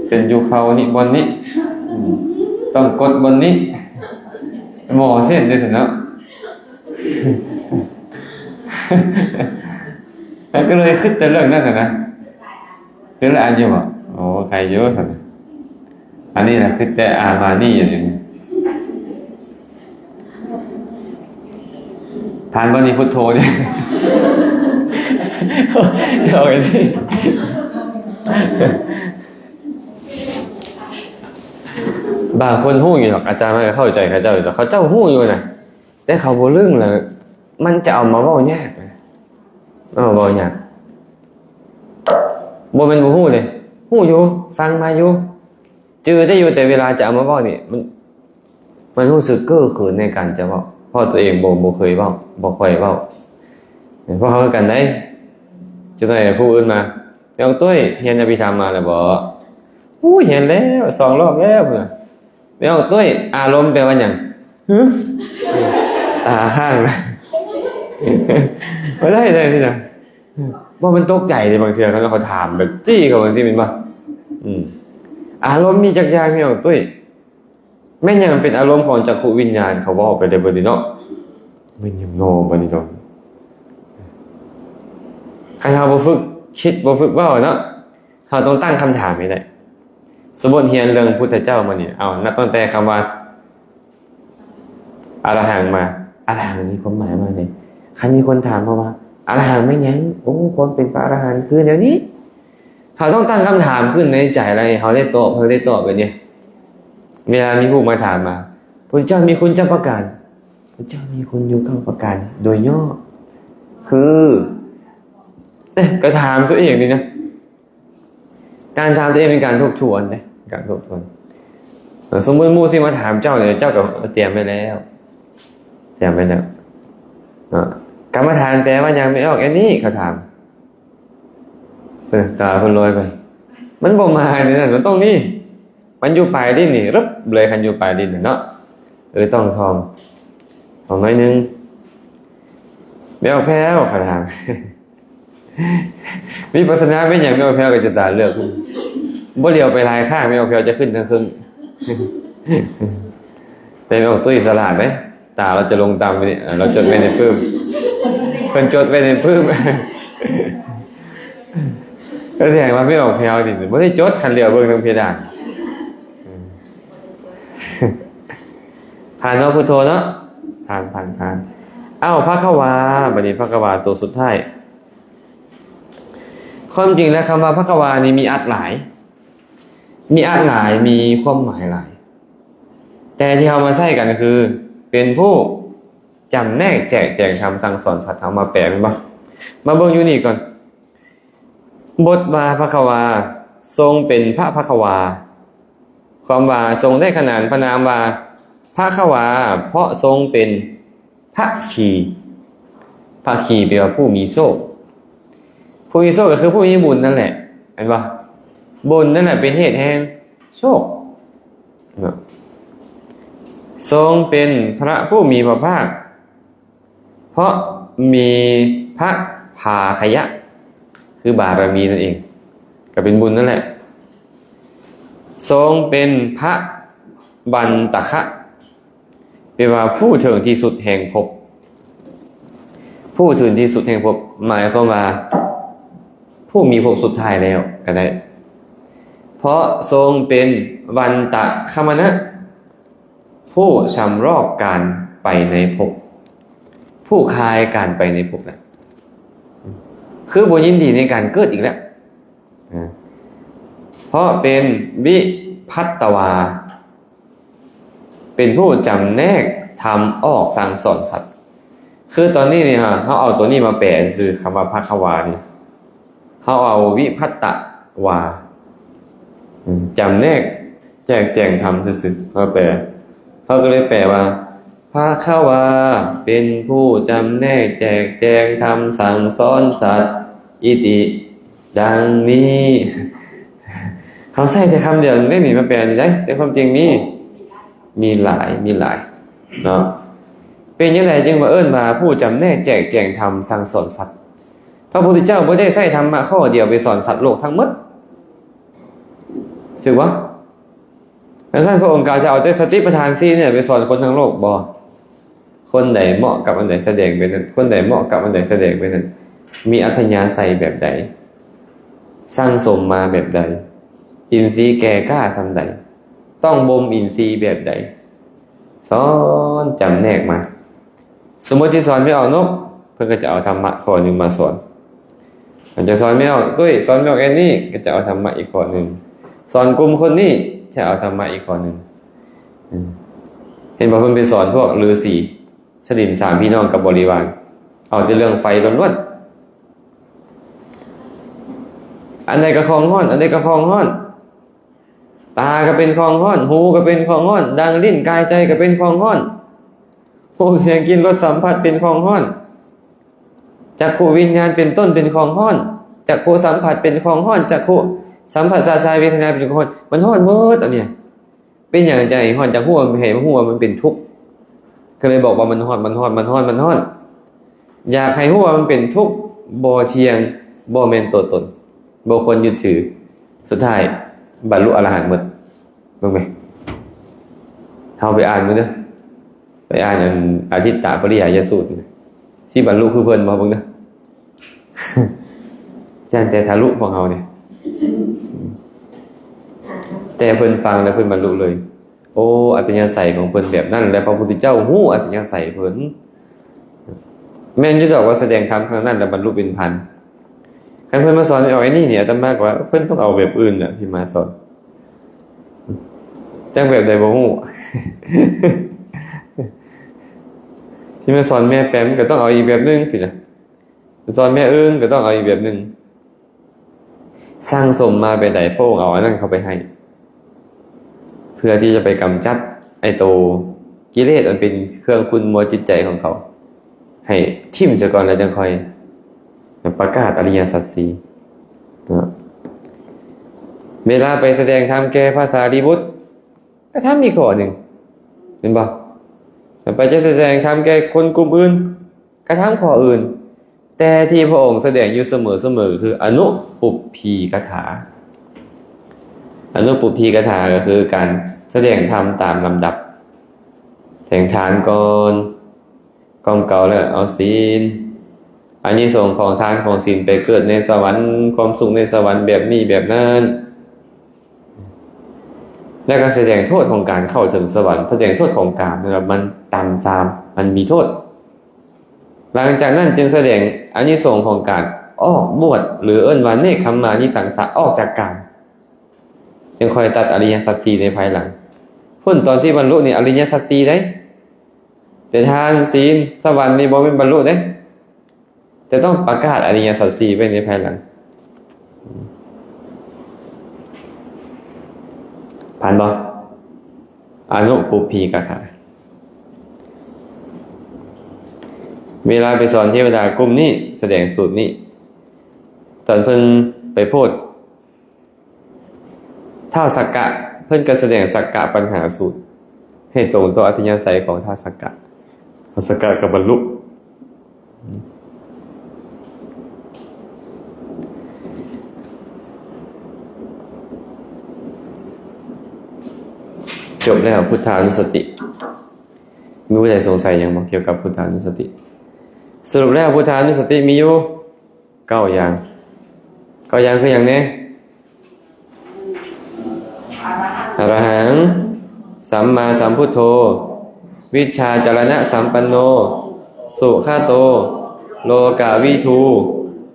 ເສັ້ນຢູ່ເຂົ້ານີ້ ບ່ອນນີ້ ອືມ ຕ້ອງກົດບ່ອນນີ້ ໝໍເສັ້ນເດ້ຊັ້ນເນາະ. ແລ້ວກໍເລີຍຄິດແຕ່ເລື່ອງນັ້ນນະ ຄືລະອັນຢູ່ບໍ? ໂອ້ ໄກຢູ່ຊັ້ນ. ອັນນີ້ນະ ຄືແຕ່ອາມານີຢູ່ນີ້ ຜ່ານບໍ່ນີ້ ພຸດໂທນີ້ ດອກອັນນີ້ ບາງຄົນຮູ້ຢູ່ດອກ ອາຈານມັນກໍເຂົ້າໃຈເຂົາເຈົ້າຢູ່ດອກ ເຂົາເຈົ້າຮູ້ຢູ່ນະ ແຕ່ເຂົາບໍ່ລຶ້ງ ແລ້ວມັນຈະເອົາມາເວົ້າຍາກນະ ເອົາມາເວົ້າຍາກ. ບໍ່ແມ່ນບໍ່ຮູ້ເດ້ ຮູ້ຢູ່ ຟັງມາຢູ່ ຈື່ໄດ້ຢູ່ ແຕ່ເວລາຈະເອົາມາເວົ້ານີ້ ມັນ ມັນຮູ້ສຶກເກີເຂີນໃນການຈະເວົ້າ ເພາະຕົວເອງບໍ່ ບໍ່ເຄີຍເວົ້າ ບໍ່ຄ່ອຍເວົ້າ. ພວກເຮົາຄືກັນໄດ໋ ຈັກໜ່ອຍຜູ້ອື່ນມາ ແມ່ອອກຕຸ້ຍ ຮຽນອະພິທຳມາແລ້ວບໍ? ໂອ້ຍ ຮຽນແລ້ວ ສອງລອບແລ້ວ ພຸ້ນນະ. ແມ່ອອກຕຸ້ຍ ອາລົມແປວ່າຫຍັງ? ຫື? ຕາຄ້າງ ບໍ່ໄດ້ເລີຍນີ້ນະ. ບໍ່ ມັນຕົກໃຈເດ້ ບາງເທື່ອເຂົາ ເຂົາຖາມແບບຈີ້ເຂົາຈັ່ງຊີ້ແມ່ນບໍ່? ອືມ ອາລົມມີຈັກຢ່າງ ແມ່ອອກຕຸ້ຍ? ແມ່ນຫຍັງເປັນອາລົມຂອງຈັກຂຸວິນຍານ? ເຂົາເວົ້າໄປໄດ້ເບິດເດເນາະ. ແມ່ນຫຍັງນໍ ບາດນີ້ເນາະ? ຄັນເຮົາບໍ່ຝຶກຄິດ ບໍ່ຝຶກເວົ້າເນາະ ເຮົາຕ້ອງຕັ້ງຄຳຖາມໃຫ້ໄດ້. ສົມມຸດຮຽນເລື່ອງພຸດທະເຈົ້າມານີ້ ເອົາ ນັບຕັ້ງແຕ່ຄຳວ່າ ອະລະຫັງມາ ອະລະຫັງມີຄວາມໝາຍວ່າໃດ? ຄັນມີຄົນຖາມເຮົາວ່າ ອະລະຫັງແມ່ນຫຍັງ? ໂອ້ ຄວາມເປັນພະອະລະຫັນຄືແນວນີ້. ເຮົາຕ້ອງຕັ້ງຄຳຖາມຂຶ້ນໃນໃຈ ແລ້ວໃຫ້ເຮົາໄດ້ຕອບ ເຮົາໄດ້ຕອບແບບນີ້. ເວລາມີຜູ້ມາຖາມວ່າ ພຸດທະເຈົ້າມີຄຸນຈັກປະການ? ພຸດທະເຈົ້າມີຄຸນຢູ່ເກົ້າປະການ ໂດຍຫຍໍ້ ຄື ເອີ ກໍຖາມຕົວເອງນີ້ນະ. ການຖາມຕົວເອງເປັນການທົບທວນເດ້ ການທົບທວນ. ເອີ ສົມມຸດໝູ່ຊິມາຖາມເຈົ້ານີ້ ເຈົ້າກໍຕຽມໄວ້ແລ້ວ ຕຽມໄວ້ແລ້ວເນາະ. ກຳມະຖານແປວ່າຫຍັງ? ແມ່ອອກແອນນີ້ ເຂົາຖາມ. ເອີ ຕາເພິ່ນລອຍໄປ ມັນບໍ່ມານີ້ນະ ມັນຕ້ອງນີ້ ມັນຢູ່ປາຍລີ້ນນີ້ ຣຶບເລີຍ ຄັນຢູ່ປາຍລີ້ນນະເນາະ. ເອີ ຕ້ອງທ່ອງ ທ່ອງໜ້ອຍໜຶ່ງ. ແມ່ອອກແພ້ວ ເຂົາຖາມ. ວິປັດສະນາແມ່ນຫຍັງ? ແມ່ອອກແພ້ວກໍຈະຕາເລືອກ ບໍ່ຫຼຽວໄປຫຼາຍຂ້າງ ແມ່ອອກແພ້ວຈະຂຶ້ນທັງເຄິ່ງ. ແຕ່ແມ່ອອກຕຸ້ຍສະຫຼາດເດ້ ຕາລາວຈະລົງຕ່ຳນີ້ ລາວຈົດໄວ້ໃນປຶ້ມ ເພິ່ນຈົດໄວ້ໃນປຶ້ມ. ກໍແສດງວ່າແມ່ອອກແພ້ວນີ້ບໍ່ໄດ້ຈົດ ຄັນຫຼຽວເບິ່ງທາງເພດານ. ຜ່ານເນາະ ພຸດໂທເນາະ ຜ່ານ ຜ່ານ ຜ່ານ. ເອົ້າ ພະຄະວາ ບັດນີ້ພະຄະວາໂຕສຸດທ້າຍ. ຄວາມຈິງແລ້ວຄຳວ່າພະຄະວານີ້ມີອັດຫຼາຍ ມີອັດຫຼາຍ ມີຄວາມໝາຍຫຼາຍ ແຕ່ທີ່ເຮົາມາໃຊ້ກັນຄື ເປັນຜູ້ຈຳແນກແຈກແຈງທຳສັ່ງສອນສັດ ເຮົາມາແປແມ່ນບໍ່? ມາເບິ່ງຢູ່ນີ້ກ່ອນ ບົດວ່າພະຄະວາ ຊົງເປັນພະພະຄະວາ ຄວາມວ່າຊົງໄດ້ຂະໜານພະນາມວ່າພະຄະວາ ເພາະຊົງເປັນພະຄີ ພະຄີແປວ່າຜູ້ມີໂຊກ ຜູ້ມີໂຊກກໍຄືຜູ້ມີບຸນນັ້ນແຫຼະ ແມ່ນບໍ່? ບຸນນັ້ນແຫຼະເປັນເຫດແຫ່ງໂຊກເນາະ. ຊົງເປັນພະຜູ້ມີພະພາກ ເພາະມີພະພາຄະຍະ ຄືບາລະມີນັ້ນເອງ ກໍເປັນບຸນນັ້ນແຫຼະ. ຊົງເປັນພະວັນຕະຄະ ແປວ່າຜູ້ເຖິງທີ່ສຸດແຫ່ງພົບ ຜູ້ເຖິງທີ່ສຸດແຫ່ງພົບ ໝາຍຄວາມວ່າຜູ້ມີພົບສຸດທ້າຍແລ້ວກໍໄດ້ ເພາະຊົງເປັນວັນຕະຄະມະນະ ຜູ້ສຳລອກການໄປໃນພົບ ຜູ້ຄາຍການໄປໃນພົບນະ ຄືບໍ່ຍິນດີໃນການເກີດອີກແລ້ວ ເພາະເປັນວິພັດຕະວາ ເປັນຜູ້ຈຳແນກທຳອອກສັ່ງສອນສັດ. ຄືຕອນນີ້ນີ້ ເຮົາເອົາຕົວນີ້ມາແປຊື່ ຄຳວ່າພະຄະວານີ້ ເຮົາເອົາວິພັດຕະວາ ອາ ຈຳແນກແຈກແຈງທຳຊື່ໆ ມາແປ ເຮົາກໍເລີຍແປວ່າ ພະຄະວາ ເປັນຜູ້ຈຳແນກແຈກແຈງທຳສັ່ງສອນສັດ ອິຕິ ດັ່ງນີ້. ເຮົາໃຊ້ແຕ່ຄຳດຽວນີ້ມາແປນີ້ໄດ໋ ແຕ່ຄວາມຈິງມີ ມີຫຼາຍ ມີຫຼາຍເນາະ. ເປັນຈັ່ງໃດຈຶ່ງມາເອີ້ນວ່າຜູ້ຈຳແນກແຈກແຈງທຳສັ່ງສອນສັດ? ພະພຸດທະເຈົ້າບໍ່ໄດ້ໃຊ້ທຳມະຂໍ້ດຽວໄປສອນສັດໂລກທັງໝົດ ຖືກບໍ່? ຈັ່ງຊັ້ນພະອົງກະຈະເອົາແຕ່ສະຕິປະທານສີ່ນີ້ໄປສອນຄົນທັງໂລກບໍ່? ຄົນໃດເໝາະກັບອັນໃດສະແດງໄປນັ້ນ ຄົນໃດເໝາະກັບອັນໃດສະແດງໄປນັ້ນ ມີອັດທະຍາໄສແບບໃດ ສັ່ງສົມມາແບບໃດ ອິນຊີແກ່ກ້າສ່ຳໃດ ຕ້ອງບົ່ມອິນຊີແບບໃດ ສອນຈຳແນກມາ. ສົມມຸດຊິສອນແມ່ອອກນົກ ເພິ່ນກໍຈະເອົາທຳມະຂໍ້ໜຶ່ງມາສອນ ເພິ່ນຈະສອນແມ່ອອກຕຸ້ຍ ສອນແມ່ອອກແອນນີ້ ກໍຈະເອົາທຳມະອີກຂໍ້ໜຶ່ງ ສອນກຸ່ມຄົນນີ້ ຈະເອົາທຳມະອີກຂໍ້ໜຶ່ງ. ເຫັນບໍ່ ເພິ່ນໄປສອນພວກລືສີ ສະດິນສາມພີ່ນ້ອງກັບບໍລິວານ ເອົາແຕ່ເລື່ອງໄຟລ້ວນໆ ອັນໃດກໍຂອງຮ້ອນ ອັນໃດກໍຂອງຮ້ອນ ຕາກໍເປັນຂອງຮ້ອນ ຫູກໍເປັນຂອງຮ້ອນ ດັ່ງ ລີ້ນ ກາຍ ໃຈກໍເປັນຂອງຮ້ອນ ຮູບ ສຽງ ກິ່ນ ລົດ ສຳຜັດເປັນຂອງຮ້ອນ ຈັກຂຸວິນຍານເປັນຕົ້ນເປັນຂອງຮ້ອນ ຈັກຂຸສຳຜັດເປັນຂອງຮ້ອນ ຈັກຂຸສຳຜັດສະຊາຍເວທະນາເປັນຂອງຮ້ອນ ມັນຮ້ອນໝົດອັນນີ້. ເປັນຫຍັງຈັ່ງໃຫ້ຮ້ອນ? ຢາກຮູ້ ໃຫ້ຮູ້ວ່າມັນເປັນທຸກ ກໍເລີຍບອກວ່າມັນຮ້ອນ ມັນຮ້ອນ ມັນຮ້ອນ ມັນຮ້ອນ. ຢາກໃຫ້ຮູ້ວ່າມັນເປັນທຸກ ບໍ່ທ່ຽງ ບໍ່ແມ່ນຕົວຕົນ ບໍ່ຄວນຍຶດຖື ສຸດທ້າຍບັນລຸອະລະຫັນໝົດ. ເບິ່ງໄປ ເຮົາໄປອ່ານເບິ່ງເດີ ໄປອ່ານອັນອະທິດຕະປະລິຫາຍະສູດ ຊິບັນລຸຄືເພິ່ນບໍ່? ເບິ່ງເດີ ຢ້ານແຕ່ທະລຸພວກເຮົານີ້ ແຕ່ເພິ່ນຟັງແລ້ວເພິ່ນບັນລຸເລີຍ. ໂອ້ ອັດຕະຍາໄສຂອງເພິ່ນແບບນັ້ນ ແລະ ພະພຸດທະເຈົ້າຮູ້ອັດຕະຍາໄສເພິ່ນ. ແມ່ນຢູ່ດອກວ່າສະແດງທຳຄັ້ງນັ້ນແລ້ວບັນລຸເປັນພັນ. ຄັນເພິ່ນມາສອນໃຫ້ອອກອັນນີ້ນີ້ ອາດຕະມາກໍວ່າເພິ່ນຕ້ອງເອົາແບບອື່ນນະທີ່ມາສອນ. ຈັກແບບໃດບໍ່ຮູ້ ທີ່ມາສອນແມ່ແປມກໍຕ້ອງເອົາອີກແບບໜຶ່ງຊີ້ນະ. ສອນແມ່ອຶ່ງກໍຕ້ອງເອົາອີກແບບໜຶ່ງ. ສັ່ງສົມມາແບບໃດ ພະອົງເອົາອັນນັ້ນເຂົ້າໄປໃຫ້ ເພື່ອທີ່ຈະໄປກຳຈັດໄອ້ໂຕກິເລດອັນເປັນເຄື່ອງຂຸ້ນມົວຈິດໃຈຂອງເຂົາ ໃຫ້ຖິ້ມຊະກ່ອນ ແລ້ວຈັ່ງຄ່ອຍປະກາດອະລິຍະສັດສີ່ເນາະ. ເວລາໄປສະແດງທຳແກ່ພະສາລີບຸດ ກະທຳອີກຂໍ້ໜຶ່ງ ແມ່ນບໍ່? ໄປຈະສະແດງທຳແກ່ຄົນກຸ່ມອື່ນ ກະທຳຂໍ້ອື່ນ. ແຕ່ທີ່ພະອົງສະແດງຢູ່ສະເໝີໆ ຄືອະນຸປຸບພີກະຖາ. ອະນຸປຸບພີກະຖາ ກໍຄືການສະແດງທຳຕາມລຳດັບ. ແດງທານກ່ອນ ກ່ອມເກົາແລ້ວເອົາສິນ ອານິສົງຂອງທານຂອງສິນໄປເກີດໃນສະຫວັນ ຄວາມສຸກໃນສະຫວັນແບບນີ້ແບບນັ້ນ ແລ້ວກໍສະແດງໂທດຂອງການເຂົ້າເຖິງສະຫວັນ ສະແດງໂທດຂອງກາມ ແມ່ນວ່າມັນຕ່ຳຊາມ ມັນມີໂທດ. ຫຼັງຈາກນັ້ນຈຶ່ງສະແດງອານິສົງຂອງການອອກບວດ ຫຼື ເອີ້ນວ່າເນກຂຳມານິສັງສະ ອອກຈາກກາມ ຈຶ່ງຄ່ອຍຕັດອະລິຍະສັດສີ່ໃນພາຍຫຼັງ. ພຸ້ນຕອນທີ່ບັນລຸນີ້ອະລິຍະສັດສີ່ເດ້ ແຕ່ທານ ສິນ ສະຫວັນນີ້ບໍ່ແມ່ນບັນລຸເດ້ ແຕ່ຕ້ອງປະກາດອະລິຍະສັດສີ່ໄວ້ໃນພາຍຫຼັງ. ຜ່ານບໍ່? ອະນຸປຸບພີກະຖາ. ເວລາໄປສອນເທວະດາກຸ່ມນີ້ ສະແດງສູດນີ້ ຕອນເພິ່ນໄປໂພດ ທ້າວສັກກະ ເພິ່ນກໍສະແດງສັກກະປັນຫາສູດ ໃຫ້ຕົງຕໍ່ອັດທະຍາໄສຂອງທ້າວສັກກະ. ທ້າວສັກກະກໍບັນລຸ. ຈົບແລ້ວພຸດທານຸສະຕິ. ມີຜູ້ໃດສົງໄສຫຍັງບໍ່ກ່ຽວກັບພຸດທານຸສະຕິ? ສະຫຼຸບແລ້ວພຸດທານຸສະຕິມີຢູ່ ເກົ້າຢ່າງ. ເກົ້າຢ່າງຄືຫຍັງແດ່? ອະລະຫັງ ສຳມາສຳພຸດໂທ ວິດຊາຈາລະນະສຳປັນໂນ ສຸຂະໂຕ ໂລກະວິທູ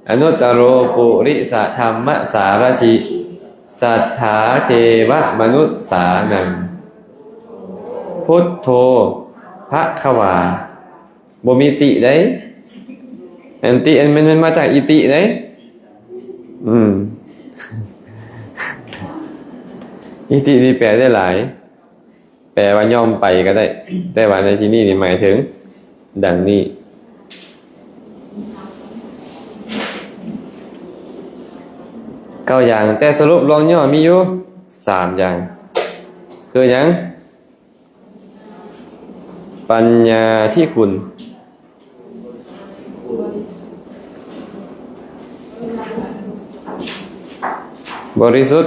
ອະນຸດຕະໂລ ປຸລິສະທຳມະສາລະຖິ ສັດຖາເທວະມະນຸດສານັງ ພຸດໂທ ພະຄະວາ. ບໍ່ມີຕິໃດ໋ ອັນຕິອັນມັນ ມັນມາຈາກອິຕິໃດ໋. ອືມ ອິຕິນີ້ແປໄດ້ຫຼາຍ ແປວ່າຍ່ອມໄປກໍໄດ້ ແຕ່ວ່າໃນທີ່ນີ້ນີ້ໝາຍເຖິງດັ່ງນີ້ ເກົ້າຢ່າງ ແຕ່ສະຫຼຸບລວງຫຍໍ້ມີຢູ່ສາມຢ່າງ ຄືຫຍັງ? ປັນຍາທີ່ຂຸ້ນ ບໍລິສຸດ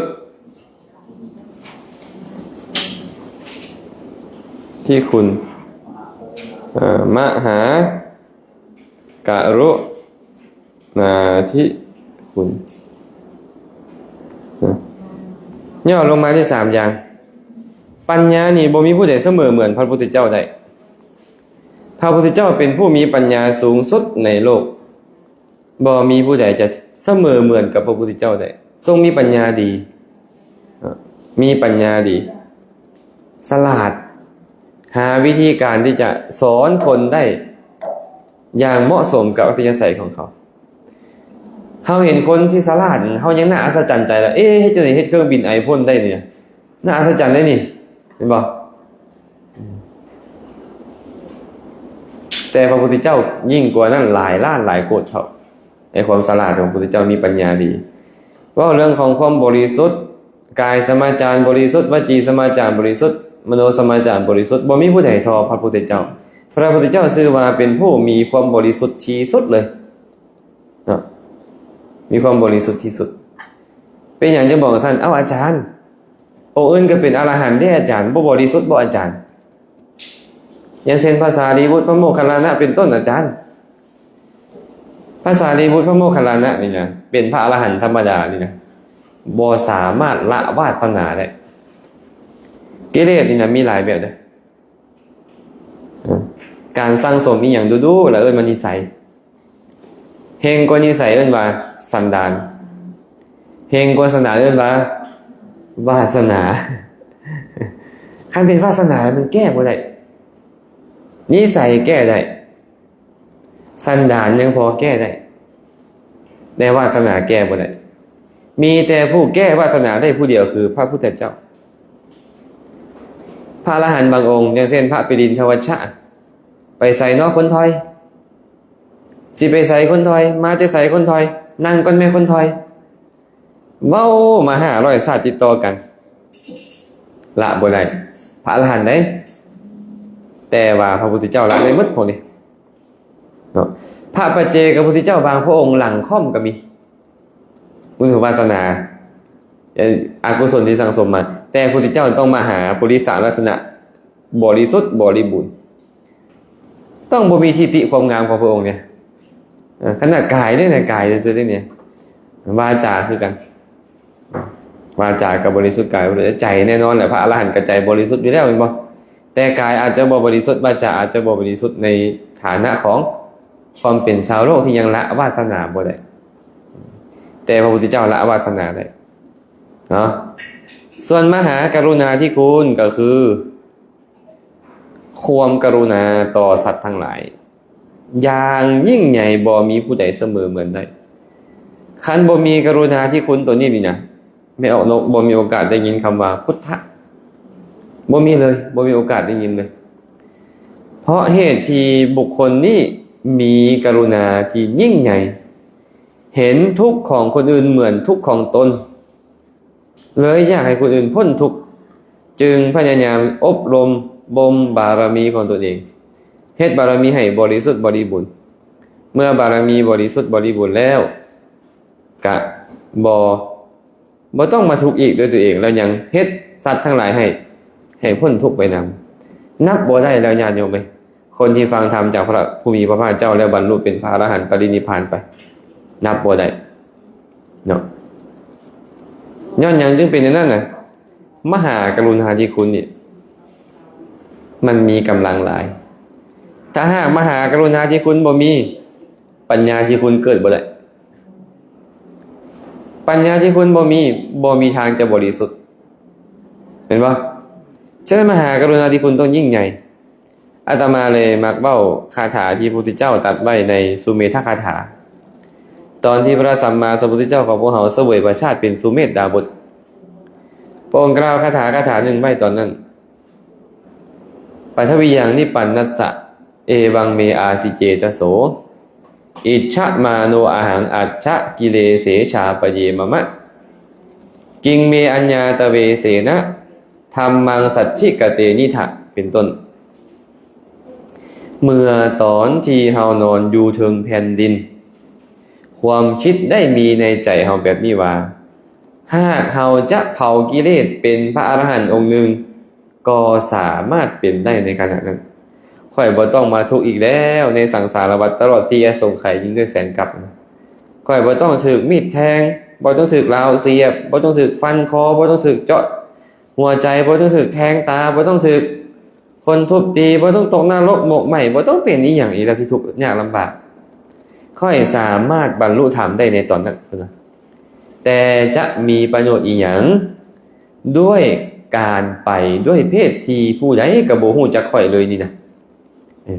ທີ່ຂຸ້ນ ເອີ ມະຫາ ກະລຸນາທິຄຸນ ຫຍໍ້ລົງມາທີ່ສາມຢ່າງ. ປັນຍານີ້ບໍ່ມີຜູ້ໃດສະເໝີເໝືອນພະພຸດທະເຈົ້າໄດ້. ພະພຸດທະເຈົ້າເປັນຜູ້ມີປັນຍາສູງສຸດໃນໂລກ. ບໍ່ມີຜູ້ໃດຈະສະເໝີເໝືອນກັບພະພຸດທະເຈົ້າໄດ້. ຊົງມີປັນຍາດີ, ມີປັນຍາດີ, ສະຫຼາດ, ຫາວິທີການທີ່ຈະສອນຄົນໄດ້ ຢ່າງເໝາະສົມກັບອັດທະຍາໄສຂອງເຂົາ. ເຮົາເຫັນຄົນທີ່ສະຫຼາດ ເຮົາຍັງໜ້າອັດສະຈັນໃຈລະ, ເອ ເຮັດຈັ່ງໃດເຮັດເຄື່ອງບິນໄອໂຟນໄດ້ນີ້ ໜ້າອັດສະຈັນເດ້ນີ້ ເຫັນບໍ່? ແຕ່ພະພຸດທະເຈົ້າຍິ່ງກວ່ານັ້ນຫຼາຍລ້ານຫຼາຍໂກດເທົ່າ. ໃນຄວາມສະຫຼາດຂອງພະພຸດທະເຈົ້າມີປັນຍາດີ. ເວົ້າເລື່ອງຂອງຄວາມບໍລິສຸດ, ກາຍສະມາຈານບໍລິສຸດ, ວະຈີສະມາຈານບໍລິສຸດ, ມະໂນສະມາຈານບໍລິສຸດ, ບໍ່ມີຜູ້ໃດທໍ່ພະພຸດທະເຈົ້າ. ພະພຸດທະເຈົ້າຊື່ວ່າເປັນຜູ້ມີຄວາມບໍລິສຸດທີ່ສຸດເລີຍເນາະ, ມີຄວາມບໍລິສຸດທີ່ສຸດ. ເປັນຫຍັງຈຶ່ງບອກຊັ້ນ? ເອົ້າ ອາຈານ, ອົງອື່ນກໍເປັນອະລະຫັນເດ້ອາຈານ, ບໍ່ບໍລິສຸດບໍ່ອາຈານ? ຢ່າງເຊັ່ນ ພະສາລີບຸດ, ພະໂມກຄັນລານະ ເປັນຕົ້ນ ອາຈານ. ພະສາລີບຸດ ພະໂມກຄັນລານະນີ້ນະ ເປັນພະອະລະຫັນທຳມະດານີ້ນະ ບໍ່ສາມາດລະວາດສະໜາໄດ້. ກິເລດນີ້ນະ ມີຫຼາຍແບບເດີ້. ການສັ່ງສົມອີ່ຫຍັງດຸໆ ລະເອີ້ນວ່ານິໄສ. ເຮັງກວ່ານິໄສເອີ້ນວ່າສັນດານ. ເຮັງກວ່າສັນດານເອີ້ນວ່າວາສະໜາ. ຄັນເປັນວາສະໜາ ມັນແກ້ບໍ່ໄດ້. ນິໄສແກ້ໄດ້. ສັນດານຍັງພໍແກ້ໄດ້. ແຕ່ວາສະໜາແກ້ບໍ່ໄດ້. ມີແຕ່ຜູ້ແກ້ວາສະໜາໄດ້ຜູ້ດຽວ ຄືພະພຸດທະເຈົ້າ. ພະອະລະຫັນບາງອົງ ຢ່າງເຊັ່ນ ພະປິລິນທະວັດຊະ ໄປໃສເນາະຄົນຖອຍ? ຊິໄປໃສຄົນຖອຍ? ມາແຕ່ໃສຄົນຖອຍ? ນັ່ງກ່ອນແມ່ຄົນຖອຍ. ເວົ້າມາຫ້າຮ້ອຍຊາດຕິດຕໍ່ກັນ ລະບໍ່ໄດ້. ພະອະລະຫັນເດ້ ແຕ່ວ່າພະພຸດທະເຈົ້າລະໄດ້ໝົດພວກນີ້ເນາະ. ພະປັດເຈກະພຸດທະເຈົ້າບາງພະອົງຫຼັງຄ່ອມກໍມີ ບຸນວາສະໜາ ອະກຸສົນທີ່ສັ່ງສົມມາ, ແຕ່ພຸດທະເຈົ້າຕ້ອງມະຫາປຸລິສະລັກສະນະ ບໍລິສຸດບໍລິບູນ. ຕ້ອງບໍ່ມີທິຕິຄວາມງາມຂອງພະອົງເດ. ເອີ ຂະໜາດກາຍເດ້ນະ ກາຍຊື່ໆເດ້ນີ້ ວາຈາຄືກັນ ວາຈາກໍບໍລິສຸດກາຍບໍລິສຸດ ໃຈແນ່ນອນແຫຼະ ພະອະລະຫັນກໍໃຈບໍລິສຸດຢູ່ແລ້ວແມ່ນບໍ່? ແຕ່ກາຍອາດຈະບໍ່ບໍລິສຸດ ວາຈາອາດຈະບໍ່ບໍລິສຸດ ໃນຖານະຂອງຄວາມເປັນຊາວໂລກທີ່ຍັງລະວາສະໜາບໍ່ໄດ້ ແຕ່ພະພຸດທະເຈົ້າລະວາສະໜາໄດ້ເນາະ. ສ່ວນມະຫາກະລຸນາທິຄຸນກໍຄື ຄວາມກະລຸນາຕໍ່ສັດທັງຫຼາຍຢ່າງຍິ່ງໃຫຍ່ ບໍ່ມີຜູ້ໃດສະເໝີເໝືອນໄດ້. ຄັນບໍ່ມີກະລຸນາທິຄຸນໂຕນີ້ນີ້ນະ ແມ່ອອກນົກບໍ່ມີໂອກາດໄດ້ຍິນຄຳວ່າພຸດທະ ບໍ່ມີເລີຍ ບໍ່ມີໂອກາດໄດ້ຍິນເລີຍ. ເພາະເຫດທີ່ບຸກຄົນນີ້ມີກະລຸນາທີ່ຍິ່ງໃຫຍ່ ເຫັນທຸກຂອງຄົນອື່ນເໝືອນທຸກຂອງຕົນ ເລີຍຢາກໃຫ້ຄົນອື່ນພົ້ນທຸກ ຈຶ່ງພະຍາຍາມອົບຮົມບົ່ມບາລະມີຂອງຕົນເອງ ເຮັດບາລະມີໃຫ້ບໍລິສຸດບໍລິບູນ. ເມື່ອບາລະມີບໍລິສຸດບໍລິບູນແລ້ວ ກະບໍ່ ບໍ່ຕ້ອງມາທຸກອີກດ້ວຍຕົວເອງ ແລ້ວຍັງເຮັດສັດທັງຫຼາຍໃຫ້ ໃຫ້ພົ້ນທຸກໄປນຳ. ນັບບໍ່ໄດ້ແລ້ວຍາດໂຍມເອີຍ ຄົນທີ່ຟັງທຳຈາກພະຜູ້ມີພະພາກເຈົ້າ ແລ້ວບັນລຸເປັນພະອະລະຫັນປະລິນິບພານໄປ ນັບບໍ່ໄດ້ເນາະ. ຍ້ອນຫຍັງຈຶ່ງເປັນຢ່າງນັ້ນນະ? ມະຫາກະລຸນາທິຄຸນນີ້ ມັນມີກຳລັງຫຼາຍ. ຖ້າຫາກມະຫາກະລຸນາທິຄຸນບໍ່ມີ ປັນຍາທິຄຸນເກີດບໍ່ໄດ້. ປັນຍາທີ່ຄຸນບໍ່ມີ ບໍ່ມີທາງຈະບໍລິສຸດ ແມ່ນບໍ່? ສະນັ້ນ ມະຫາກະລຸນາທິຄຸນຕ້ອງຍິ່ງໃຫຍ່. ອາດຕະມາເລີຍມັກເວົ້າຄາຖາທີ່ພະພຸດທະເຈົ້າຕັດໄວ້ໃນສຸເມທະຄາຖາ ຕອນທີ່ພະສຳມາສຳພຸດທະເຈົ້າຂອງພວກເຮົາສະເຫວີຍພະຊາດເປັນສຸເມດດາບົດ. ພະອົງກ່າວຄາຖາ ຄາຖາໜຶ່ງໄວ້ຕອນນັ້ນ ປະທະວີຍັງນິບປານນັດສະ ເອວັງເມອາສິເຈຕະໂສ ອິດສະມາໂນອະຫັງອັດສະກິເລເສຊາປະເຍມະມະ ກິງເມອັນຍາຕະເວເສນະ ທຳມັງສັດຖິກະເຕນິຖະ ເປັນຕົ້ນ. ເມື່ອຕອນທີ່ເຮົານອນຢູ່ເທິງແຜ່ນດິນ ຄວາມຄິດໄດ້ມີໃນໃຈເຮົາແບບນີ້ວ່າ ຫາກເຮົາຈະເຜົາກິເລດເປັນພະອະລະຫັນອົງໜຶ່ງ ກໍສາມາດເປັນໄດ້ໃນຂະນະນັ້ນ. ຂ້ອຍບໍ່ຕ້ອງມາທຸກອີກແລ້ວໃນສັງສາລະວັດຕະຫຼອດສີ່ອະສົງໄຂຍິ່ງດ້ວຍແສນກັບ. ຂ້ອຍບໍ່ຕ້ອງຖືກມີດແທງ, ບໍ່ຕ້ອງຖືກລາວສຽບ, ບໍ່ຕ້ອງຖືກຟັນຄໍ, ບໍ່ຕ້ອງຖືກເຈາະຫົວໃຈ, ບໍ່ຕ້ອງຖືກແທງຕາ, ບໍ່ຕ້ອງຖືກຄົນທຸບຕີ, ບໍ່ຕ້ອງຕົກນະລົກໝົກໄໝ້, ບໍ່ຕ້ອງເປັນອີ່ຫຍັງອີກແລ້ວທີ່ທຸກຍາກລຳບາກ. ຂ້ອຍສາມາດບັນລຸທຳໄດ້ໃນຕອນນັ້ນ, ເພິ່ນວ່າ. ແຕ່ຈະມີປະໂຫຍດອີ່ຫຍັງ ດ້ວຍການໄປດ້ວຍເພດທີ່ຜູ້ໃດກໍບໍ່ຮູ້ຈັກຂ້ອຍເລີຍນີ້ນະ. ເອີ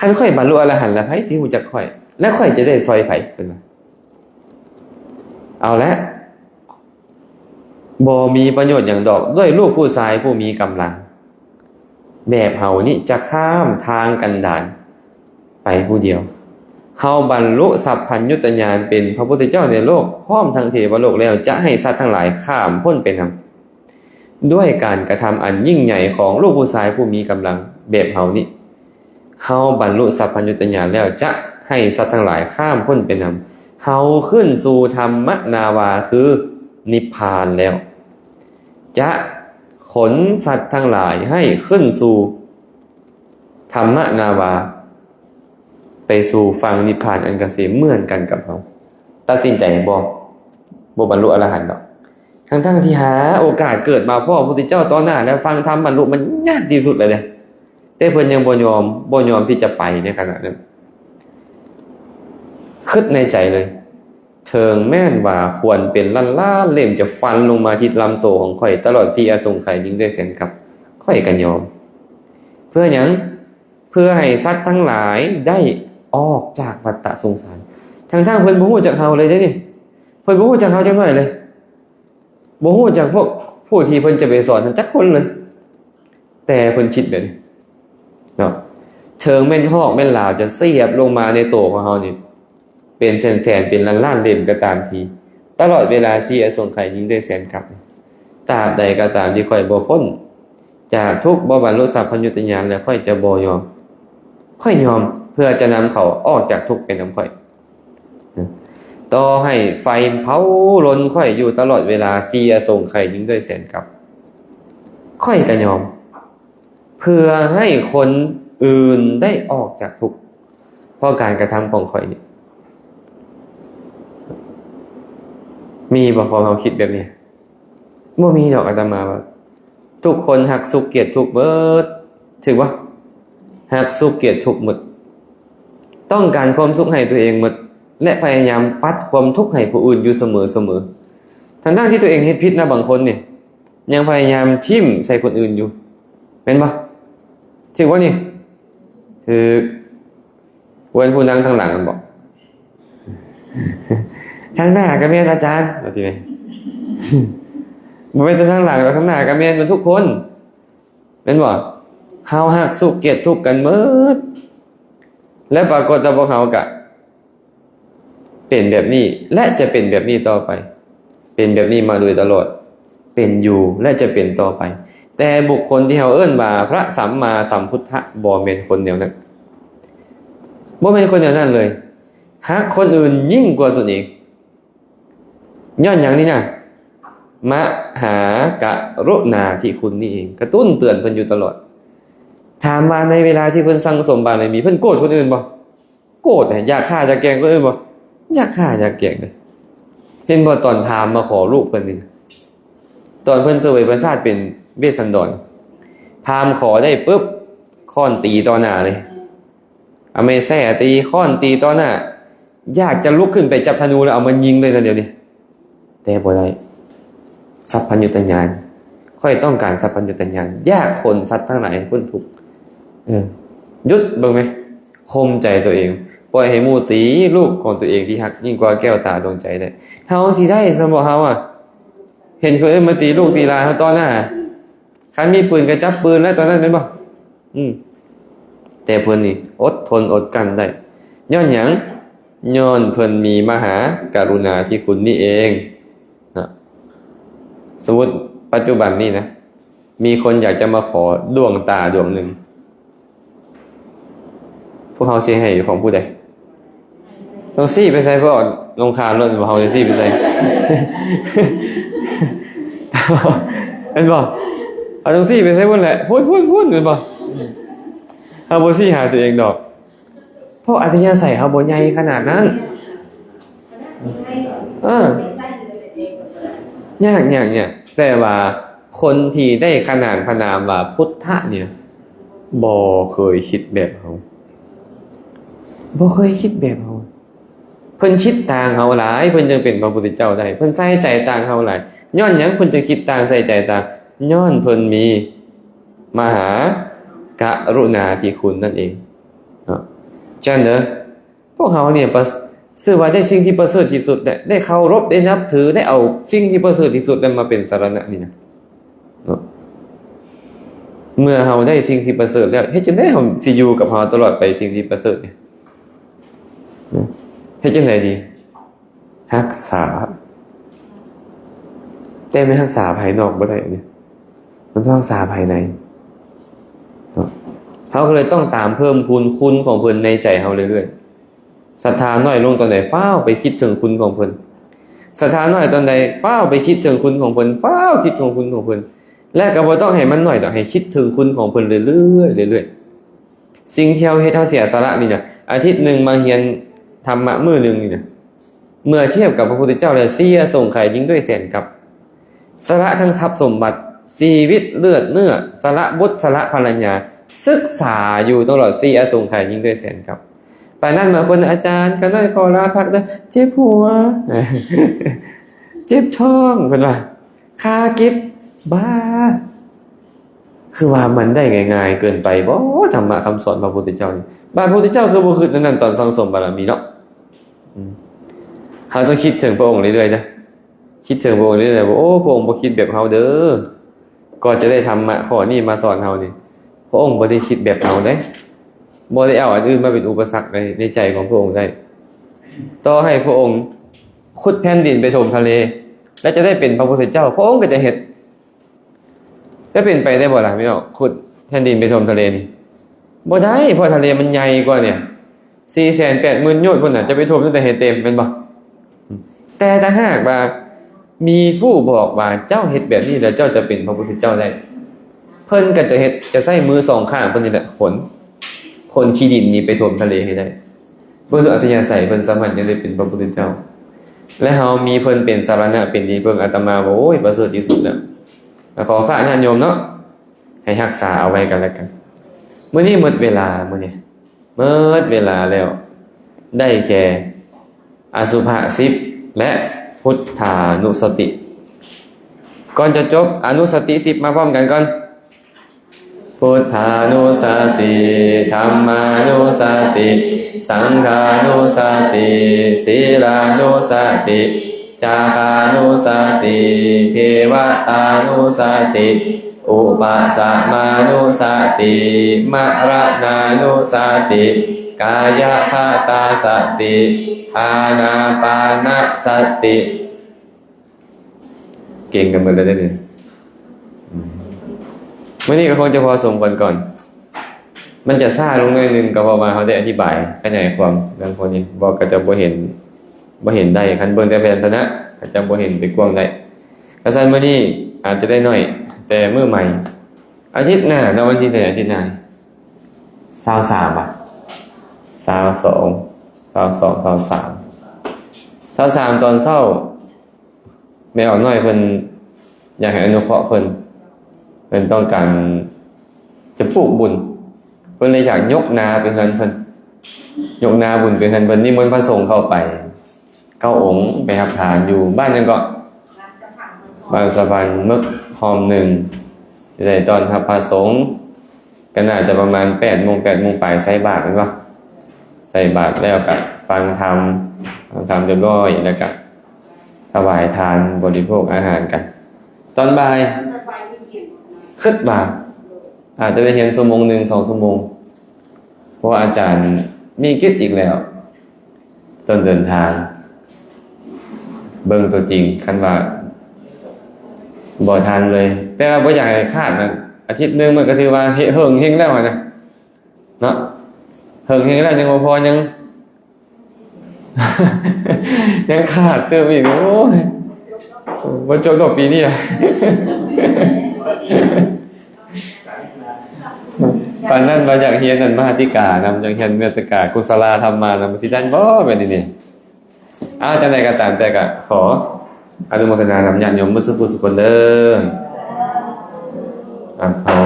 ຄັນຂ້ອຍບັນລຸອະລະຫັນລະ ໃຜຊິຮູ້ຈັກຂ້ອຍ ແລະ ຂ້ອຍຈະໄດ້ຊ່ອຍໃຜ? ເພິ່ນວ່າ. ເອົາລະ ບໍ່ມີປະໂຫຍດຫຍັງດອກ ດ້ວຍລູກຜູ້ຊາຍຜູ້ມີກຳລັງ ແບບເຮົານີ້ຈະຂ້າມທາງກັນດານໄປຜູ້ດຽວ. ເຮົາບັນລຸສັບພັນຍຸດຕະຍານເປັນພະພຸດທະເຈົ້າໃນໂລກ ພ້ອມທັງເທວະໂລກແລ້ວ ຈະໃຫ້ສັດທັງຫຼາຍຂ້າມພົ້ນໄປນຳ. ດ້ວຍການກະທຳອັນຍິ່ງໃຫຍ່ຂອງລູກຜູ້ຊາຍຜູ້ມີກຳລັງແບບເຮົານີ້ ເຮົາບັນລຸສັບພັນຍຸດຕະຍານແລ້ວ ຈະໃຫ້ສັດທັງຫຼາຍຂ້າມພົ້ນໄປນຳ. ເຮົາຂຶ້ນສູ່ທຳມະນາວາ ຄືນິບພານແລ້ວ ຈະຂົນສັດທັງຫຼາຍໃຫ້ຂຶ້ນສູ່ທຳມະນາວາ ໄປສູ່ຝັ່ງນິບພານອັນກະເສມເໝືອນກັນກັບເຮົາ. ຕັດສິນໃຈບໍ່? ບໍ່ບັນລຸອະລະຫັນດອກ. ທັງໆທີ່ຫາໂອກາດເກີດມາພໍ້ພະພຸດທະເຈົ້າຕໍ່ໜ້າ ແລະ ຟັງທຳບັນລຸມັນຍາກທີ່ສຸດແລ້ວເດ້. ແຕ່ເພິ່ນຍັງບໍ່ຍອມ, ບໍ່ຍອມທີ່ຈະໄປໃນຂະນະນັ້ນ. ຄິດໃນໃຈເລີຍ, ເຖິງແມ່ນວ່າຂວນເປັນລ້ານໆເຫຼັ້ມຈະຟັນລົງມາທີ່ລຳໂຕຂອງຂ້ອຍ ຕະຫຼອດສີ່ອະສົງໄຂຍິ່ງດ້ວຍແສນກັບ, ຂ້ອຍກໍຍອມ. ເພື່ອຫຍັງ? ເພື່ອໃຫ້ສັດທັງຫຼາຍໄດ້ອອກຈາກວັດຕະສົງສານ. ທັງໆເພິ່ນບໍ່ຮູ້ຈັກເຮົາເລີຍເດ້ນີ້ ເພິ່ນບໍ່ຮູ້ຈັກເຮົາຈັກໜ້ອຍເລີຍ ບໍ່ຮູ້ຈັກພວກຜູ້ທີ່ເພິ່ນຈະໄປສອນນັ້ນຈັກຄົນເລີຍ ແຕ່ເພິ່ນຄິດແບບນີ້ເນາະ. ເຖິງແມ່ນຮອກແມ່ນຫຼາວຈະສຽບລົງມາໃນໂຕຂອງເຮົານີ້ ເປັນແສນໆ ເປັນລ້ານໆ ເຫຼັ້ມກໍຕາມທີ ຕະຫຼອດເວລາສີ່ອະສົງໄຂຍິ່ງດ້ວຍແສນກັບ ຕາບໃດກໍຕາມທີ່ຂ້ອຍບໍ່ພົ້ນຈາກທຸກ ບໍ່ບັນລຸສັບພັນຍຸດຕະຍານ ແລ້ວຂ້ອຍຈະບໍ່ຍອມ ຂ້ອຍຍອມເພື່ອຈະນຳເຂົາອອກຈາກທຸກໄປນຳຂ້ອຍ. ຕໍ່ໃຫ້ໄຟເຜົາລົນຂ້ອຍຢູ່ຕະຫຼອດເວລາສີ່ອະສົງໄຂຍິ່ງດ້ວຍແສນກັບ ຂ້ອຍກໍຍອມ ເພື່ອໃຫ້ຄົນອື່ນໄດ້ອອກຈາກທຸກ ເພາະການກະທຳຂອງຂ້ອຍນີ້ ມີບໍ່ ພວກເຮົາຄິດແບບນີ້? ບໍ່ມີດອກ ອາດຕະມາວ່າ ທຸກຄົນຮັກສຸກກຽດທຸກເບິດ ຖືກບໍ່? ຮັກສຸກກຽດທຸກໝົດ ຕ້ອງການຄວາມສຸກໃຫ້ຕົວເອງໝົດ ແລະ ພະຍາຍາມປັດຄວາມທຸກໃຫ້ຜູ້ອື່ນຢູ່ສະເໝີໆ ທັງໆທີ່ຕົວເອງເຮັດຜິດນະ ບາງຄົນນີ້ ຍັງພະຍາຍາມຖິ້ມໃສ່ຄົນອື່ນຢູ່ ແມ່ນບໍ່? ຖືກບໍ່ນີ້? ຖືກ. ບໍ່ແມ່ນຜູ້ນັ່ງທາງຫຼັງແມ່ນບໍ່? ທາງໜ້າກໍແມ່ນ ອາຈານ ວ່າຕິແມ່ນ ບໍ່ແມ່ນແຕ່ທາງຫຼັງດອກ ທາງໜ້າກໍແມ່ນ ແມ່ນທຸກຄົນ ແມ່ນບໍ່? ເຮົາຮັກສຸກກຽດທຸກກັນເໝິດ ແລະ ປາກົດວ່າພວກເຮົາກະ ເປັນແບບນີ້ ແລະ ຈະເປັນແບບນີ້ຕໍ່ໄປ ເປັນແບບນີ້ມາໂດຍຕະຫຼອດ ເປັນຢູ່ ແລະ ຈະເປັນຕໍ່ໄປ. ແຕ່ບຸກຄົນທີ່ເຮົາເອີ້ນວ່າພະສຳມາສຳພຸດທະ ບໍ່ແມ່ນຄົນແນວນັ້ນ ບໍ່ແມ່ນຄົນແນວນັ້ນເລີຍ. ຮັກຄົນອື່ນຍິ່ງກວ່າຕົນເອງ. ຍ້ອນຫຍັງນີ້ນະ? ມະຫາກະລຸນາທິຄຸນນີ້ເອງ ກະຕຸ້ນເຕືອນເພິ່ນຢູ່ຕະຫຼອດ. ຖາມວ່າໃນເວລາທີ່ເພິ່ນສັ່ງສົມບາລະມີ ເພິ່ນໂກດຄົນອື່ນບໍ່? ໂກດ ຢາກຂ້າຢາກແກງຄົນອື່ນບໍ່? ຢາກຂ້າຢາກແກງເດ້. ເຫັນບໍ່ ຕອນພາມມາຂໍລູກເພິ່ນນີ້ ຕອນເພິ່ນສະເຫວີຍພະຊາດເປັນເວດສັນດອນ ພາມຂໍໄດ້ປຶບ ຄ້ອນຕີຕໍ່ໜ້າເລີຍ ເອົາໄມ້ແສ້ຕີ ຄ້ອນຕີຕໍ່ໜ້າ ຢາກຈະລຸກຂຶ້ນໄປຈັບທະນູແລ້ວເອົາມາຍິງເລີຍນະດຽວນີ້ ແຕ່ບໍ່ໄດ້. ສັບພັນຍຸດຕະຍານ ຂ້ອຍຕ້ອງການສັບພັນຍຸດຕະຍານ ຢາກຂົນສັດທັງຫຼາຍໃຫ້ພົ້ນທຸກ. ເອີ ຢຸດເບິ່ງແມ ຂົ່ມໃຈຕົວເອງ ປ່ອຍໃຫ້ໝູ່ຕີລູກຂອງຕົວເອງທີ່ຮັກຍິ່ງກວ່າແກ້ວຕາດວງໃຈໄດ້. ເຮົາຊິໄດ້ຊະບໍ່ເຮົາອະ? ເຫັນຄົນອື່ນມາຕີລູກຕີຫຼານເຮົາຕໍ່ໜ້າ ຄັນມີປືນກໍຈັບປືນແລ້ວຕອນນັ້ນແມ່ນບໍ່? ອືມ ແຕ່ເພິ່ນນີ້ອົດທົນອົດກັ້ນໄດ້ ຍ້ອນຫຍັງ? ຍ້ອນເພິ່ນມີມະຫາກະລຸນາທິຄຸນນີ້ເອງນະ. ສົມມຸດປັດຈຸບັນນີ້ນະ ມີຄົນຢາກຈະມາຂໍດວງຕາດວງໜຶ່ງ ພວກເຮົາຊິໃຫ້ຂອງຜູ້ໃດ? ຕ້ອງຊີ້ໄປໃສ່ ເພາະລົງຄານລົດ ເຮົາຈະຊີ້ໄປໃສ່ ແມ່ນບໍ່? ເຮົາຕ້ອງຊີ້ໄປໃສ່ພຸ້ນແຫຼະ ພຸ້ນໆໆ ແມ່ນບໍ່? ເຮົາບໍ່ຊີ້ຫາຕົວເອງດອກ ເພາະອັດທະຍາໄສເຮົາບໍ່ໃຫຍ່ຂະໜາດນັ້ນ. ເອີ ຍາກ ຍາກ ຍາກ ແຕ່ວ່າຄົນທີ່ໄດ້ຂະໜານພະນາມວ່າພຸດທະນີ້ ບໍ່ເຄີຍຄິດແບບເຮົາ ບໍ່ເຄີຍຄິດແບບເຮົາ. ເພິ່ນຄິດຕ່າງເຮົາຫຼາຍ ເພິ່ນຈຶ່ງເປັນພະພຸດທະເຈົ້າໄດ້ ເພິ່ນໃສ່ໃຈຕ່າງເຮົາຫຼາຍ. ຍ້ອນຫຍັງເພິ່ນຈຶ່ງຄິດຕ່າງ ໃສ່ໃຈຕ່າງ? ຍ້ອນເພິ່ນມີມະຫາກະລຸນາທິຄຸນນັ້ນເອງເນາະ. ສະນັ້ນເດີ ພວກເຮົານີ້ປະ ຊື່ວ່າໄດ້ສິ່ງທີ່ປະເສີດທີ່ສຸດແຫຼະ ໄດ້ເຄົາລົບ ໄດ້ນັບຖື ໄດ້ເອົາສິ່ງທີ່ປະເສີດທີ່ສຸດນັ້ນມາເປັນສະລະນະນີ້ນະເນາະ. ເມື່ອເຮົາໄດ້ສິ່ງທີ່ປະເສີດແລ້ວ ເຮັດຈັ່ງໃດເຮົາຊິຢູ່ກັບເຮົາຕະຫຼອດໄປ ສິ່ງທີ່ປະເສີດນີ້? ເຮັດຈັ່ງໃດດີ? ຮັກສາ ແຕ່ແມ່ນຮັກສາພາຍນອກບໍ່ໄດ້ເດ້ ມັນຕ້ອງຮັກສາພາຍໃນເນາະ. ເຮົາກໍເລີຍຕ້ອງຕາມເພີ່ມພູນຄຸນຂອງເພິ່ນໃນໃຈເຮົາເລື້ອຍໆ. ສັດທານ້ອຍລົງຕອນໃດ ຟ້າວໄປຄິດເຖິງຄຸນຂອງເພິ່ນ. ສັດທານ້ອຍຕອນໃດ ຟ້າວໄປຄິດເຖິງຄຸນຂອງເພິ່ນ ຟ້າວຄິດເຖິງຄຸນຂອງເພິ່ນ ແລະ ກໍບໍ່ຕ້ອງໃຫ້ມັນນ້ອຍດອກ ໃຫ້ຄິດເຖິງຄຸນຂອງເພິ່ນເລື້ອຍໆ ເລື້ອຍໆ. ສິ່ງທີ່ເຮົາເຮັດ ເຮົາເສຍສະຫຼະນີ້ນະ ອາທິດໜຶ່ງມາຮຽນທຳມະມື້ໜຶ່ງນີ້ນະ ເມື່ອທຽບກັບພະພຸດທະເຈົ້າແລ້ວ ເສຍສົງໄຂຍິ່ງດ້ວຍແສນກັບ. ສະຫຼະທັງຊັບສົມບັດ, ຊີວິດເລືອດເນື້ອ, ສະຫຼະບຸດ, ສະຫຼະພັນລະຍາ, ສຶກສາຢູ່ຕະຫຼອດ ເສຍສົງໄຂຍິ່ງດ້ວຍແສນກັບ. ປານນັ້ນບາງຄົນ ອາຈານ ຂ້ານ້ອຍຂໍລາພັກເດີ ເຈັບຫົວ ເຈັບທ້ອງ ເພິ່ນວ່າ ຄາກິດ ບ້າ ຄືວ່າມັນໄດ້ງ່າຍໆເກີນໄປບໍ ທຳມະຄຳສອນພະພຸດທະເຈົ້ານີ້? ບາດພະພຸດທະເຈົ້າຄືບໍ່ຄິດແນວນັ້ນຕອນສັ່ງສົມບາລະມີເນາະ? ເຮົາຕ້ອງຄິດເຖິງພະອົງເລື້ອຍໆນະ, ຄິດເຖິງພະອົງເລື້ອຍໆ ວ່າ ໂອ້ ພະອົງບໍ່ຄິດແບບເຮົາເດີ ກໍຈະໄດ້ທຳມະຂໍ້ນີ້ມາສອນເຮົານີ້. ພະອົງບໍ່ໄດ້ຄິດແບບເຮົາເດ້, ບໍ່ໄດ້ເອົາອັນອື່ນມາເປັນອຸປະສັກໃນ ໃນໃຈຂອງພະອົງໄດ້. ຕໍ່ໃຫ້ພະອົງຂຸດແຜ່ນດິນໄປຖົມທະເລ ແລະ ຈະໄດ້ເປັນພະພຸດທະເຈົ້າ, ພະອົງກໍຈະເຮັດ. ຈະເປັນໄປໄດ້ບໍ່ລະ ພີ່ນ້ອງ? ຂຸດແຜ່ນດິນໄປຖົມທະເລນີ້ ບໍ່ໄດ້, ເພາະທະເລມັນໃຫຍ່ກວ່ານີ້ ສີ່ແສນແປດໝື່ນໂຍດພຸ້ນນະ, ຈະໄປຖົມໄດ້ໃຫ້ເຕັມ ແມ່ນບໍ່? ແຕ່ຖ້າຫາກວ່າມີຜູ້ບອກວ່າ ເຈົ້າເຮັດແບບນີ້ແລ້ວເຈົ້າຈະເປັນພະພຸດທະເຈົ້າໄດ້, ເພິ່ນກໍຈະເຮັດ, ຈະໃຊ້ມືສອງຂ້າງເພິ່ນນີ້ແຫຼະ ຂົນ, ຂົນຂີ້ດິນນີ້ໄປຖົມທະເລໃຫ້ໄດ້. ເບິ່ງດູອັດທະຍາໄສເພິ່ນສາມາດຍັງໄດ້ເປັນພະພຸດທະເຈົ້າ. ແລະ ເຮົາມີເພິ່ນເປັນສາລະນະເປັນທີ່ເພິ່ງ, ອາດຕະມາວ່າ ໂອ້ຍ ປະເສີດທີ່ສຸດແລ້ວ. ກໍຂໍຝາກຍາດໂຍມເນາະ ໃຫ້ຮັກສາເອົາໄວ້ກັນແລະກັນ. ມື້ນີ້ໝົດເວລາ, ມື້ນີ້ໝົດເວລາແລ້ວ, ໄດ້ແຄ່ອະສຸພະສິບ ແລະ ພຸດທານຸສະຕິ. ກ່ອນຈະຈົບ ອະນຸສະຕິສິບ ມາພ້ອມກັນກ່ອນ. ພຸດທານຸສະຕິ, ທຳມານຸສະຕິ, ສັງຄານຸສະຕິ, ສີລານຸສະຕິ, ຈາຄານຸສະຕິ, ເທວະຕານຸສະຕິ, ອຸປະສະມານຸສະຕິ, ມະລະນານຸສະຕິ, ກາຍະຄະຕາສະຕິ, ອານາປານະສະຕິ. ເກັ່ງກັນໝົດແລ້ວເດ້ນີ້. ອືມ ມື້ນີ້ກໍຄົງຈະພໍສົມຄວນກ່ອນ. ມັນຈະຊ້າລົງໜ້ອຍໜຶ່ງ ກໍເພາະວ່າເຮົາໄດ້ອະທິບາຍຂະຫຍາຍຄວາມເລື່ອງພວກນີ້. ບໍ່ ກໍຈະບໍ່ເຫັນ, ບໍ່ເຫັນໄດ້. ຄັນເບິ່ງແຕ່ພະຍັນຊະນະ ກໍຈະບໍ່ເຫັນໄປກວ້າງໄດ້. ກະຊັ້ນ ມື້ນີ້ອາດຈະໄດ້ໜ້ອຍ, ແຕ່ມື້ໃໝ່ ອາທິດໜ້າເນາະ, ວັນທີເທົ່າໃດອາທິດໜ້າ? ຊາວສາມ ບາດ ຊາວສອງ ຊາວສອງ ຊາວສາມ ຊາວສາມ ຕອນເຊົ້າ. ແມ່ອອກນ້ອຍເພິ່ນຢາກໃຫ້ອະນຸເຄາະເພິ່ນ, ເພິ່ນຕ້ອງການຈະປູກບຸນ, ເພິ່ນເລີຍຢາກຍົກນາໄປເຮືອນເພິ່ນ, ຍົກນາບຸນໄປເຮືອນເພິ່ນ, ນິມົນພະສົງເຂົ້າໄປເກົ້າອົງ ໄປຮັບທານຢູ່ບ້ານຫຍັງເກາະ? ບ້ານສະພານເມິກ ຫ້ອມໜຶ່ງ ຈະໄດ້ຕ້ອນຮັບພະສົງ. ກໍໜ້າຈະປະມານແປດໂມງ ແປດໂມງປາຍ ໃສ່ບາດແມ່ນບໍ່? ໃສ່ບາດແລ້ວກໍຟັງທຳ, ຟັງທຳຮຽບຮ້ອຍ ແລ້ວກໍຖວາຍທານ ບໍລິໂພກອາຫານກັນ. ຕອນບ່າຍ ຄິດວ່າອາດຈະໄດ້ຮຽນຊົ່ວໂມງໜຶ່ງ ສອງຊົ່ວໂມງ ເພາະວ່າອາຈານມີກິດອີກແລ້ວ. ຕົ້ນເດີນທາງ ເບິ່ງຕົວຈິງ, ຄັນວ່າບໍ່ທັນເລີຍ, ແຕ່ວ່າບໍ່ຢາກໃຫ້ຂາດນະ, ອາທິດໜຶ່ງມັນກໍຖືວ່າເຮີ້ງເຮັງແລ້ວຫັ້ນນະ ເນາະ, ເຮີ້ງເຮັງແລ້ວ ຍັງບໍ່ພໍ ຍັງ ຍັງຂາດຕື່ມອີກ. ໂອ້ຍ ບໍ່ຈົບດອກປີນີ້. ປານນັ້ນວ່າຢາກຮຽນອັນມະຫາດຕິການຳ, ຢາກຮຽນເມດຕະກາ ກຸສະລາທຳມານຳ, ຊິໄດ້ບໍ່ແບບນີ້ນີ້? ອ້າວ ຈັ່ງໃດກໍຕາມແຕ່ ກໍຂໍອະນຸໂມທະນານຳຍາດໂຍມໝົດສູ່ຜູ້ສູ່ຄົນເດີ. ອ່ະ ເຮົາ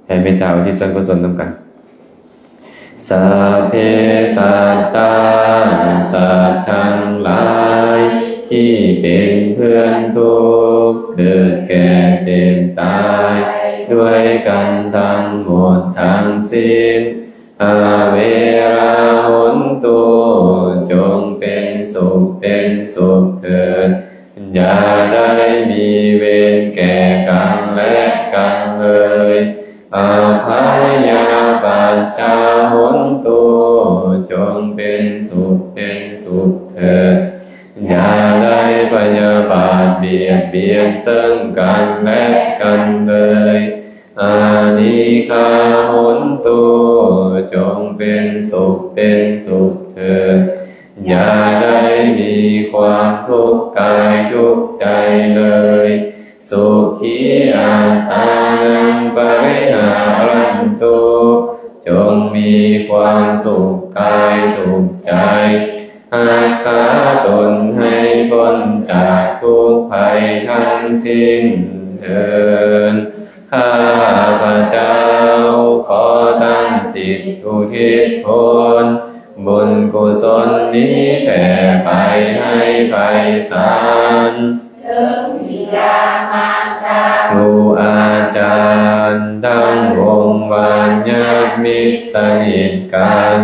ແຜ່ເມດຕາ ອຸທິດສ່ວນກຸສົນນຳກັນ. ສັບເພສັດຕາ ສັດທັງຫຼາຍ ທີ່ເປັນເພື່ອນທຸກ ເກີດແກ່ເຈັບຕາຍ ດ້ວຍກັນທັງໝົດທັງສິ້ນ. ອະເວລາຫົນຕຸ ຈົ່ງເປັນສຸກເປັນສຸກເຖີດ, ຢ່າໄດ້ມີເວນແກ່ກັນແລະກັນເລີຍ. ອະພະຍາປັດຊາຫົນຕຸ ຈົ່ງເປັນສຸກເປັນສຸກເຖີດ, ຢ່າໄດ້ພະຍາບາດບຽດບຽນເຊິ່ງກັນແລະກັນເລີຍ. ອະນີຄາຫົນຕຸ ຈົ່ງເປັນສຸກເປັນສຸກເຖີດ, ຢ່າໄດ້ມີຄວາມທຸກກາຍທຸກໃຈເລີຍ. ສຸຂີອັດຕານັງປະລິຫາຣັນຕຸ ຈົ່ງມີຄວາມສຸກກາຍສຸກໃຈ, ຮັກສາຕົນໃຫ້ພົ້ນຈາກທຸກໄພທັງສິ້ນເທີ້ນ. ຂ້າພະເຈົ້າຂໍຕັ້ງຈິດອຸທິດຜົນບຸນກຸສົນນີ້ແຜ່ໄປໃຫ້ໄພສານ ເຖິງວິຍາມານຕາ ຄູອາຈານ ທັງວົງວານຍາດມິດສະໜິດກັນ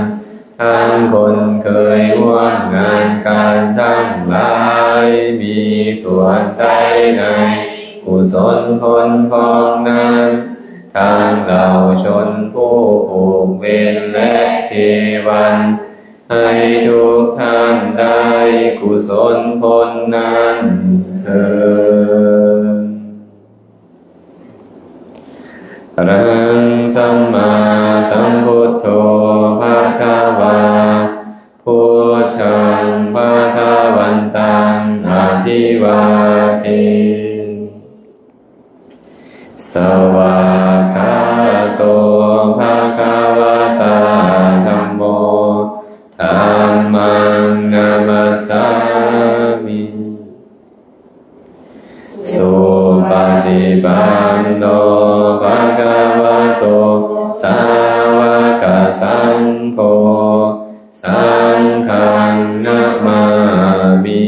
ທັງຄົນເຄີຍຮ່ວມງານກັນທັງຫຼາຍ ມີສ່ວນໃດໃນກຸສົນຜົນຂອງນັ້ນ ທັງເຫຼົ່າຊົນຜູ້ຜູກເວັນ ແລະ ເທວັນ ໃຫ້ທຸກທ່ານໄດ້ກຸສົນຜົນນັ້ນເທີ້ນ. Arahaṃ sammāsambuddho bhagavā, buddhaṃ bhagavantaṃ abhivādemi. Svākkhāto bhagavatā dhammo, dhammaṃ namassāmi. Supaṭipanno bhagavato sāvakasaṅgho, saṅghaṃ namāmi.